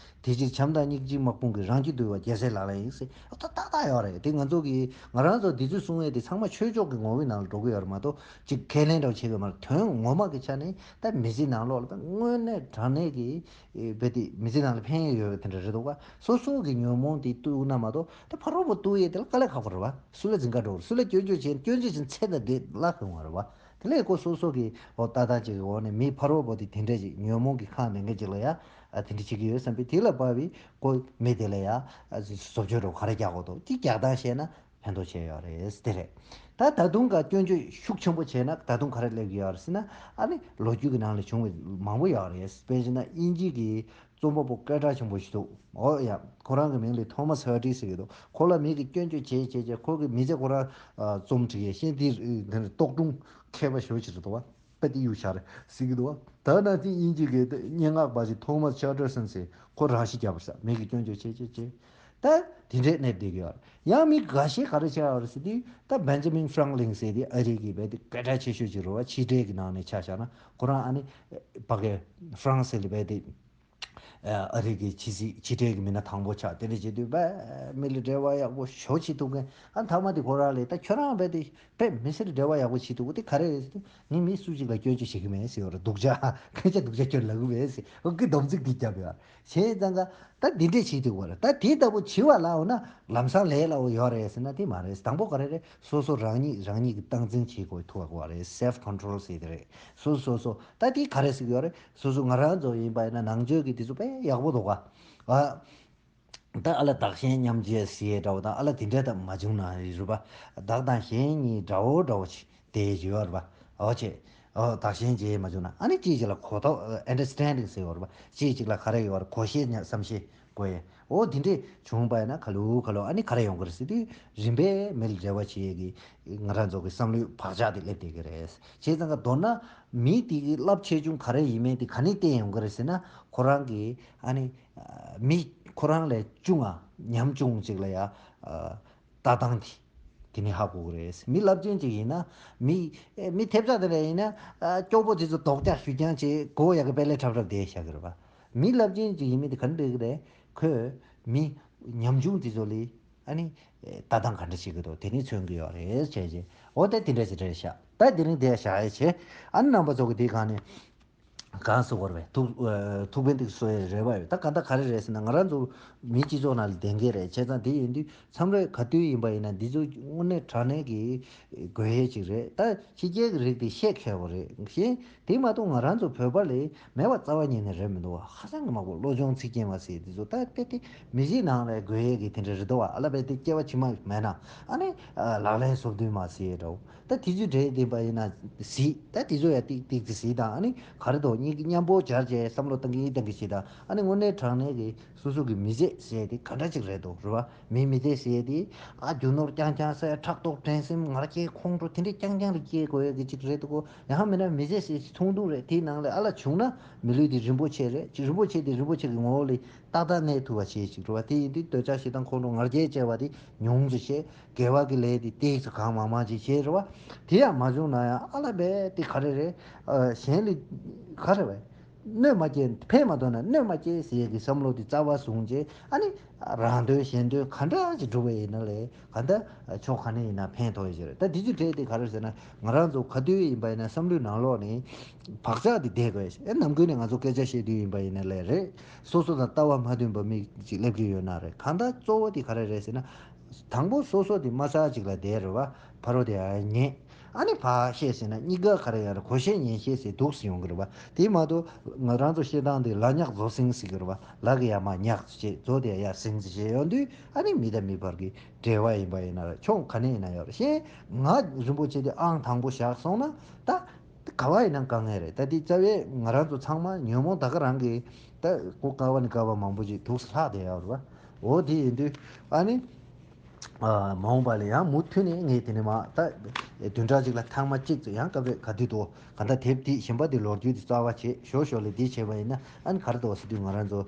དེ་ཕྱིར་བྱམས་དང་སྙིང་རྗེ་དམག་དཔུང་གིས། རང་རྒྱུད་འདུལ་བ་རྒྱལ་སྲས་ལག་ལེན་ཡིན་ཟེར། ཨོ་ད་ཏག་ཏག་ཡོད་རེད། དེ་ང་ཚོ་གི་ང་རང་ཚོ་འདི་ཚོ་གསུང་ཡས་དེ་ཚང་མ་ཆོས་ཕྱོགས་ཀྱི་ངོ་བོའི་ནང་ལ་འགྲོ་གི་ཡོད་རེད་མ་གཏོགས། ཅིག་ཁས་ལེན་འདྲ་བོ་བྱེད་དགོས་མ་རེད། དོན་ངོ་མ་གི་ཆ་ནས་ད་མི་ཚེ་ནང་ལོགས་ལ་དངོས་གནས་དྲང་གནས་ཀྱི་ཨེ། རྦད་དེ་མི་ཚེ་ནང་ལ་ཕན་ཡོན་ཡོད་པའི་དེ་འདྲ་རེད་འདུག་ག་སོ་སོ་གི་ཉོན་མོངས་དེ་བཏུལ་ན་མ་གཏོགས། ད་ཕ་རོལ་པོ་བཏུལ་ཡས་དེ་ལ་དཀའ་ལས་ཁག་པོ་རེད་བ། སུ་ལ་འཛིང་ག་འགྲོ། སུ་ལ་སྐྱོན་བརྗོད་བྱེད། སྐྱོན་བརྗོད་བྱེད་ཚད་ད་དེ་བརླག་གི་ཡོང་བ་རེད་བ། དེ་ལས་ཁོ་སོ་སོ་གི་འོ་ལྟ་སྟངས་ཅིག་གི་འོག་ནས། མི་ཕ་རོལ་པོ་དེ་དེ་འདྲ་ཅིག་ཉོན་མོངས་ཀྱིས་ཁེངས་མེད་མཁན་ཅིག་ལ་ཡ་ཨ་དེ་འདྲ་བྱེད་ཀྱི་ཡོད་བསམ་པས། དེ་ལ་དཔག་པའི་ཁོ་མི་དེ་ལ་ཡ་ཨ་བཟོ་བཅོས་འགྲོ་ག་རེ་རྒྱག་དགོས་འདུག་དེ་རྒྱག་སྟངས་ཤེས་ན་ཕན་ཐོགས་ཆེ་ཡོད་རེད། དེ་རེད། ད་ད་དུང་ག་སྐྱོན་བརྗོད་ཤུགས་ཆེན་པོ་བྱས་ན་ད་དུང་ག་རེ་སླེབས་ཀྱི་ཡོད་རེད་ཟེར་ན། ཨ་ནི་ལོ་རྒྱུས་ཀྱི་ནང་ལ་བྱུང་བའི་མང་པོ་ཡོད་རེད། དཔེར་བྱས་ན་དབྱིན་ཇི་གི་རྩོམ་པ་པོ་སྐད་གྲགས་ཆེན་པོ་ཞིག་འདུག་འོ་ཡ། ཁོ་རང་གི་མིང་ལ་ཐོ་མཱས་ཧར་ཌི་ཟེར་གྱི་འདུག་ཁོ་ལ་མི་གིས་སྐྱོན་བརྗོད་བྱས་བྱས་བྱས། ཁོ་གི་མི་ཚེ་ཁོ་རང་ཨ་རྩོམ་བྲིས་ཡས་ཤེས། དེ་དེ་ནས་རྟོག་སྒྲུང་མཁས་པ་ཞེ་པོ་ཅིག་རེད་འདུག་བ། དཔེ་དེ་གཡུག་བཞག་རེད་ཟེར་གྱི་འདུག་བ། ད་ནང་བཞིན་དབྱིན་ཇི་གི་སྙན་ངག་པ་ཞིག་ཐོ་མཱས་ཆར་ཊར་སན་ཟེར། ཁོ་རང་ཤི་བརྒྱབ་པ་རེད་ཟེར། མི་གིས་སྐྱོན་བརྗོད་བྱས་བྱས་བྱས། ད་དེ་འདྲས་གནས་བསྡད་ཀྱི་ཡོད་རེད། ཡང་མི་འགའ་ཤས་ག་རེ་བྱས་ཡོད་རེད་ཟེར་དུས། ད་བེན་ཇ་མིན་ཧྥ་རང་ལིན་ཟེར་དེ་ཨ་རི་གི་རྦད་དེ་སྐད་གྲགས་ཆེ་ཤོས་ཅིག་རེད་བ། ཕྱི་འབྲེལ་གྱི་ནང་ནས་ཆ་བཞག་ན། ཁོ་རང་ཨ་ནི་ཕ་གི་ཧྥ་རན་སི་ལ་རྦད་དེ་ཨ་རི་གི་ཕྱི་སྲིད་ཕྱི་འབྲེལ་གྱི་མི་སྣ་དང་པོ་ཆགས། དེ་འདྲ་བྱེད་དུས་རྦད་མི་ལ་འབྲེལ་བ་ཡག་པོ་ཞེ་པོ་བྱེད་ཐུབ་མཁན། ཨ་མཐའ་མ་དེ་ཁོ་རང་ལ། ད་ཁྱོད་རང་རྦད་དེ་དཔེ་མི་སེར་འབྲེལ་བ་ཡག་པོ་བྱེད་ཐུབ་པ་དེ་ག་རེ་རེད་ཟེར་དུས། ངས་མི་སུ་གཅིག་ལ་སྐྱོན་བརྗོད་བྱེད་ཀྱི་མེད་ཟེར་བ་རེད། སྡུག་ཅག་སྐད་ཆ་སྡུག་ཅག་སྐྱོན་ལབ་ཀྱི་མེད་ཟེར། ཨོ་གི་སྡོམ་ཚིག་འདི་བརྒྱབ་ཡོད་རེད། བྱས་ཙང་ཀ་ད་འདི་འདྲས་བྱེད་ཐུབ་པ་རེད། ད་དེ་ལྟ་བུ་བྱེད་པ་ལ་འོ་ན་ལམ་སང་ལས་སླ་པོ་ཡོད་རེད་ཟེར་ན་དེ་མ་རེད། དང་པོ་ག་རེ་རེད། སོ་སོ་རང་ཉིད་རང་ཉིད་ཀྱིས་སྟངས་འཛིན་བྱེད་དགོས་ཐུབ་པ་རེད། སེལཕ་ཀོན་ཊོལ་ཟེར་དེ་རེད། སོ་སོ་སོ་སོ། ད་དེ་ག་རེ་ཟེར་གྱི་ཡོད་རེད། སོ་སོ་ང་རང་ཚོ་ཡིན་པ་ཡིན་ན་ནང་ཆོས་ཀྱི་དེ་ཚོ་དཔེ་ཡག་པོ་འདུག་ག་ཨ། ད་ཨ་ལ་བདག་གཞན་མཉམ་བརྗེ་ཟེར་ཡས་འདྲ་བོ་དང་། ཨ་ལ་དེ་འདྲ་ད་མ་བྱུང་ན་རེད་པ། བདག་དང་གཞན་གཉིས་དགྲ་བོ་འདྲ་བོ་ཞིག་དེ་ཡོད་རེད་པ། འོ་བྱས། འོ་བདག་གཞན་བརྗེ་མ་བྱུང་ན། ཨ་ནི་གཅིག་གཅིག་ལ་གོ་རྟོགས་ཨན་ཌར་སི་ཊན་ཌིང་ཟེར་ཡོད་རེད་པ། གཅིག་གཅིག་ལ་ག་རེ་ཡོད་རེད། གོ་ཤེས་ཉ་བསམ་ཤེས་དགོས་ཡས། འོ་དེ་འདྲས་བྱུང་པ་ཡིན་ན་ག་ལེར་ག་ལེར་ཨ་ནི་ག་རེ་ཡོང་གི་རེད་ཟེར་དུས། རིམ་པས་མི་ལ་འབྲེལ་བ་བྱེད་ཡས་ཀྱི་ང་རང་ཚོ་གི་བསམ་བློའི་བག་ཆགས་དེ་སླེབས་བསྡད་ཀྱི་རེད། བྱས་ཙང་ཀ་མདོར་ན་མི་དེ་གི་རླབས་ཆེ་ཆུང་ག་རེ་ཡིན་མིན་དེ་ག་ནས་བརྟེན་ཡོང་གི་རེད་ཟེར་ན། ཁོ་རང་གི་ཨ་ནི། མི་ཁོ་རང་ལས་ཆུང་ང་ཉམ་ཆུང་ཅིག་ལ་ཡ་ཨ་ལྟ་སྟངས་དེ་དེ་ནས་ཧ་གོ་གི་རེད། མི་རླབས་ཆེན་ཅིག་ཡིན་ན། མི་ཨེ་མི་ཐེབས་ཆག་དེ་འདྲ་ཡིན་ན། ཨ་སྐྱོ་པོ་དེ་ཚོ་རྡོག་རྒྱག་གཞུ་རྐྱང་བྱེད་དགོས་ཡག་གི་དཔེ་ལས་འཁྲབ་འཁྲབ་བསྡད་བཞག་གི་རེད་པ། མི་རླབས་ཆེན་ཅིག་ཡིན་མིན་དེ་ག་འདྲ་གི་རེད། ཁོས་མི་ཉམ་ཆུང་དེ་ཚོ་ལ་ཨ་ནི་ཨེ་ལྟ་སྟངས་ག་འདྲ་བྱེད་ཀྱི་འདུག་དེ་ནས་མཚོན་གྱི་ཡོད་རེད་བྱས་རྗེས། འོ་དེ་དེ་འདྲ་ཞིག་རེད་ཤག་ད་དེ་རིང་དེ་བཞག་ཡས་བྱས། ཨ་ནི་རྣམ་པ་ཚོ་གི་དེ་གང་ནས། གང་ཟེར་དགོས་རེད། ཐུགས་ཨ་ཐུགས་ཕན་ཐོགས་གསོ་ཡས་རེ་བ་ཡོད། ད་ག་ད་ག་རེ་རེད་ཟེར་ན། ང་རང་ཚོ་མིའི་སྤྱི་ཚོགས་ནང་ལ་བསྡད་མཁན་རེད། བྱས་ཙང་དེ་ཡིན་དུས་མཚམས་རེ་ག་དུས་ཡིན་པ་ཡིན་ན་འདི་ཚོ་དངོས་གནས་དྲང་གནས་ཀྱི་དགོས་ཡས་ཅིག་རེད། ད་ཕྱི་རྒྱལ་གྱི་རིགས་དེ་བཤད་མཁས་པོ་རེད། གཞན་དེ་མ་གཏོགས་ང་རང་ཚོ་བོད་པ་ལ་མེད་པ་རྩ་བ་ཉིད་ནས་རེད་མི་འདུག་བ། ཧ་ཅང་གི་མང་པོ་བློ་སྦྱོང་ཚིག་རྒྱན་མ་ཟེར་དེ་ཚོ་ད་དཔེ་དེ་མི་གཞིའི་ནང་ལ་དགོས་ཡས་ཀྱི་དེ་འདྲ་རེད་འདུག་བ། ཨ་ལ་དཔེ་དེ་སྐྱེ་བ་ཕྱི་མ་མེད་ན་ཨ་ནི་ལག་ལེན་སོ་བདུན་མ་ཟེར་ཡས་འདྲ་བོ། ད་དེ་ཚོའི་གྲས་དེ་པ་ཡིན་ན་གཟིགས། ད་དེ་ཚོ་ཡང་ཏིག་ཏིག་ཙི་གཟིགས་དང་། ཨ་ནི་ག་རེ་འདུག་གཉིས་ཀྱི་མཉམ་པོ་སྦྱར་བྱས་བསམ་བློ་བཏང་གི་བཏང་གི་བྱེད་དང་། ཨ་ནི་དངོས་གནས་དྲང་གནས་ཀྱི་སོ་སོ་གི་མི་ཚེ་ཟེར་དེ་ག་འདྲ་ཅིག་རེད་འདུག་རེད་བ། མིའི་མི་ཚེ་ཟེར་དེ་ཨ་རྒྱུ་ནོར་རྐྱང་རྐྱང་ཟེར། ཕྲག་དོག་འགྲན་སེམས་ང་རྒྱལ་ཁོང་ཁྲོ་དེ་འདྲས་རྐྱང་རྐྱང་ལ་སྐྱེལ་དགོས་ཡ་གི་ཅིག་རེད་འདུག་གོ། ཡང་མིན་ན་མི་ཚེ་ཟེར་ཐུང་ཐུང་རེད། དེའི་ནང་ལ་ཨ་ལ་བྱུང་ན་མི་ལུས་དེ་རིན་པོ་ཆེ་རེད། ཅིག་རིན་པོ་ཆེ་དེ་རིན་པོ་ཆེ་གི་ངོ་བོ་ལ་ཏག་ཏག་གནས་ཐུབ་པ་བྱེད་ཅིག་རེད་བ། དེ་ཡིན་དུས་འདོད་ཆགས་ཞེ་སྡང་ཁོང་ཁྲོ་ང་རྒྱལ་བཅས་པ་དེ་ཉུང་ཙམ་བྱེད། དགེ་བ་གི་ལས་དེ་ཏོག་ཙམ་གང་མང་མང་ཅིག་བྱེད་རེད་བ། དེ་ཡང་མ་བྱུང་ན་ཡང་ཨ་ལ་བས་དེ་ག་རེ་རེད། ཨ་གཞན་ལ་ག་རེ་བས་གནོད་མ་སྐྱེལ། ཕན་མ་ཐོགས་ན་གནོད་མ་སྐྱེལ་ཟེར་ཡས་ཀྱི་བསམ་བློ་དེ་རྩ་བ་བཟུང་བྱས། ཨ་ནི་རང་དོན་གཞན་དོན་ག་འདྲ་ཅིག་སྒྲུབ་པ་ཡིན་ན་ལས་ག་འདྲ་ཕྱོགས་ག་ནས་ཡིན་ན་ཕན་ཐོགས་ཡོད་ཀྱི་རེད། ད་དེ་ཚོའི་གྲས་དེ་ག་རེ་ཟེར་ན། ང་རང་ཚོ་ག་དུས་ཡིན་པ་ཡིན་ན་བསམ་བློའི་ནང་ལོགས་ནས་བག་ཆགས་དེ་བསྡད་དགོས། ཨེ་ནམ་རྒྱུན་ནས་ང་ཚོ་སྐད་ཆ་བཤད་དུས་ཡིན་པ་ཡིན་ན་ལས་རེད། སོ་སོ་དང་ལྟ་བ་མ་མཐུན་པ་མི་ཅིག་སླེབས་ཀྱི་ཡོད་ན་རེད། གང་ལྟར་གཙོ་བོ་དེ་ག་རེ་རེད་ཟེར་ན། དང་པོ་སོ་སོ་དེ་མ་རྩ་ཅིག་ལ་བསྡད་རེད་བ། ཕ་རོལ་དེ་ཡང་ཉན། ཨ་ནི་ཕར་བཤད་ཟེར་ན་གཉིས་ཀ་ག་རེ་ཡོད་རེད། གོ་ཤེས་ཉན་ཤེས་ཟེར་འདུག་སེ་ཡོང་གི་རེད་བ། དེ་མ་གཏོགས་ང་རང་ཚོ་བཤད་སྟངས་དེ་ལ་ཉག་རྫོ་སིང་ཟེར་གི་རེད་བ། ལ་གི་ཡ་མ་ཉག་ཅེས་རྫོ་དེ་ཡ་སིང་ཟེར་བྱས་ཡོང་དུས། ཨ་ནི་མི་དང་མི་བར་གྱི་འབྲེལ་བ་ཡིན་པ་ཡིན་ན་རེད། ཕྱོགས་ག་ནས་ཡིན་ན་ཡོད་རེད། གཞན་ང་རིན་པོ་ཆེ་དེ་ཨང་དང་པོ་བཞག་སོང་ན་ད་ག་བ་ཡིན་ན་དཀའ་ངལ་རེད། ད་དེ་རྩ་བའི་ང་རང་ཚོ་ཚང་མ་ཉོན་མོངས་ད་ག་རང་གི་ད་སྒོ་ཀ་བ་ནས་ཀ་བ་མང་པོ་ཅིག་འདུག་སེ་ལྷག་བསྡད་ཡོད་རེད་བ། འོ་དེ་ཡིན་དུས་ཨ་ནི་ཨ་མ་འོངས་པ་ལ་ཡང་མུ་མཐུད་ནས་ངས་དེ་ནས་མ་ད་བདུན་ཕྲག་གཅིག་ལ་ཐེངས་མ་གཅིག་ཙམ་ཡང་སྐབས་རེ་ག་དུས་འདུག་ག་ད་དེབ་དེ་གཞན་པ་དེ་ལོ་རྒྱུས་དེ་རྩ་བ་བྱེད། ཞོ་ཞོ་ལས་དེ་བྱས་པ་ཡིན་ན་ཨ་ནི་ག་རེ་འདུག་ཟེར་དུས་ང་རང་ཚོ་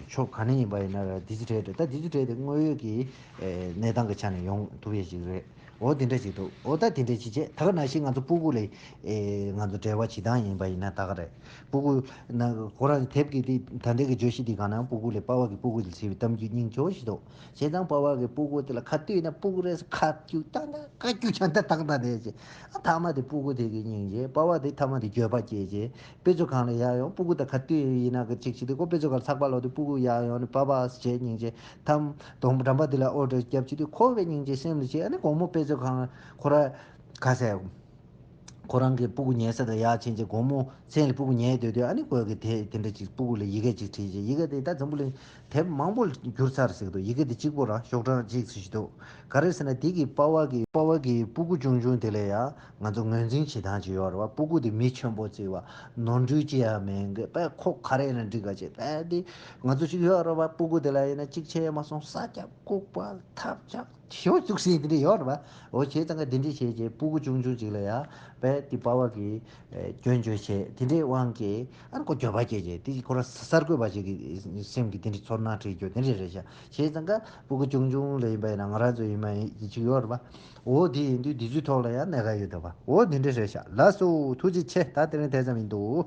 ཕྱོགས་ག་ནས་ཡིན་པ་ཡིན་ན་ར་དེ་ཚོ་གྲས་རེད། ད་དེ་ཚོ་གྲས་དེ་དངོས་ཡོད་ཀྱི་ཨེ་གནས་སྟངས་ཀྱི་ཆ་ནས་ཡོང་ཐུབ་ཡས་ཅིག་རེད། འོ་དེ་འདྲ་ཞིག་འདུག་འོ་ད་དེ་འདྲ་ཞིག་བྱས། ད་ག་ནང་བཞིན་ང་ཚོ་སྤུ་གུ་ལ་ཨེ་ང་ཚོ་འབྲེལ་བ་བྱེད་སྟངས་ཡིན་པ་ཡིན་ན་ད་ག་རེད། སྤུ་གུ་ན་ཁོ་རང་དེབ་ཀྱི་དེ་ད་ལྟའི་གི་བརྗོད་གཞི་འདི་གང་ན་སྤུ་གུ་ལ་པ་ཕ་གི་སྤུ་གུ་ལ་བྱས་པའི་གཏམ་རྒྱུད་སྙིང་རྗེ་པོ་ཞིག་འདུག་བྱས་ཙང་པ་ཕ་གི་སྤུ་གུ་དེ་ལ་ཁ་གཏད་ན་སྤུ་གུ་རེས་ཁ་སྐྱུག་བཏང་ན་ཁ་སྐྱུག་ཆང་ད་བཏང་ད་བསྡད་ཅེ། ཨ་ཐ་མ་དེ་སྤུ་གུ་དེ་གི་སྙིང་རྗེ། པ་ཕ་དེ་ཐ་མ་དེ་འགྱོད་པ་སྐྱེས་ཅེ། དཔེ་མཛོད་ཁང་ལ་ཡར་ཡོང་། སྤུ་གུ་དང་ཁ་གཏད་ཡིན་ན་གི་ཅིག་བྱེད་དུས་ཁོ་དཔེ་མཛོད་ཁང་ཚགས་པ་ལོག་དུས་སྤུ་གུ་ཡར་ཡོང་ནས་པ་ཕ་ཞེས་སྙིང་རྗེ། ཐམ་གདོང་འགྲམ་པ་དེ་ལ་ཨོ་ཌར་བརྒྱབ་བྱེད་དུས་ཁོ་བས་སྙིང་རྗེ་སེམས་ལ་བྱེད། ཨ་ནི་དགོང་མོ་དཔེ་མཛོད་ཁང་ཁོ་ར་ག་ཟེ། ཁོ་རང་གི་སྤུ་གུ་ཉལ་ས་དང་ཡར་ཕྱིན་རྗེས་དགོང་མོ་མཚན་ལ་སྤུ་གུ་ཉལ་སྡོད་དུས་ཨ་ནི་ཁོས་གི་དེ་དེ་འདྲ་ཅིག་སྤུ་གུ་ལ་ཡི་གེ་ཅིག་བྲིས་རྗེས་ཡི་གེ་དེ་ད་འཛམ་བུ་གླིང་དེབ་མང་པོ་བསྒྱུར་ཚར་ཟེར་གི་འདུག་ཡི་གེ་དེ་གཅིག་པོ་རང་ཤོག་གྲངས་གཅིག་ཙམ་ཞིག་འདུག་ག་རེ་ཟེར་ན་དེ་གི་པ་ཕ་གི་པ་ཕ་གི་སྤུ་གུ་ཆུང་ཆུང་དེ་ལ་ཡང་ང་ཚོ་ངོས་འཛིན་བྱེད་སྟངས་ཅིག་ཡོད་རེད་བ། སྤུ་གུ་དེ་མི་ཆེན་པོ་བརྩི་བ། ནོར་འཁྲུལ་ཅི་ཡང་མེད་གི་པས། ཁོ་ག་རེ་ཡིན་ན་འགྲིག་ག་བྱེད་པས། དེ་ང་ཚོ་ཞིག་ཡོད་རེད་བ། སྤུ་གུ་དེ་ལ་ཡིན་ན་གཅིག་བྱས་མ་སོང་ས་རྒྱབ་ལྐུགས་པ་ཐབས་ཆག་ཞོ་བཙུགས་ཟིན་དེ་འདྲ་ཡོད་རེད་བ། འོ་བྱས་ཙང་ཀ་དེ་འདྲ་བྱས་རྗེས་སྤུ་གུ་ཆུང་ཆུང་ཅིག་ལ་ཡ་པས་དེ་པ་ཕ་གི་སྐྱོན་བརྗོད་བྱས། དེ་འདྲའི་དབང་གིས་ཨ་ནི་ཁོ་འགྱོད་པ་སྐྱེས་རྗེས་དེ་ཁོ་རང་གསར་འགོད་པ་ཞིག་གི་སེམས་ཀྱི་དེ་འདྲའི་ཚོར་སྣང་འཁྲིད་རྒྱུ་དེ་འདྲ་རེད་ཤག་བྱས་ཙང་ཀ་སྤུ་གུ་ཆུང་ཆུང་ལ་ཡིན་པ་ཡིན་ན་ང་རང་ཚོ་ཡིན་མ་ཡིན་ཅིག་ཡོད་རེད་བ། འོ་དེ་ཡིན་དུས་དེ་ཚོའི་ཐོག་ལ་ཡང་གནད་འགག་ཡོད་འདུག་བ། འོ་དེ་འདྲ་རེད་ཤག་ལགས་སོ། ཐུགས་རྗེ་ཆེ། ད་དེ་རིང་དེ་ཙམ་ཡིན་འདུག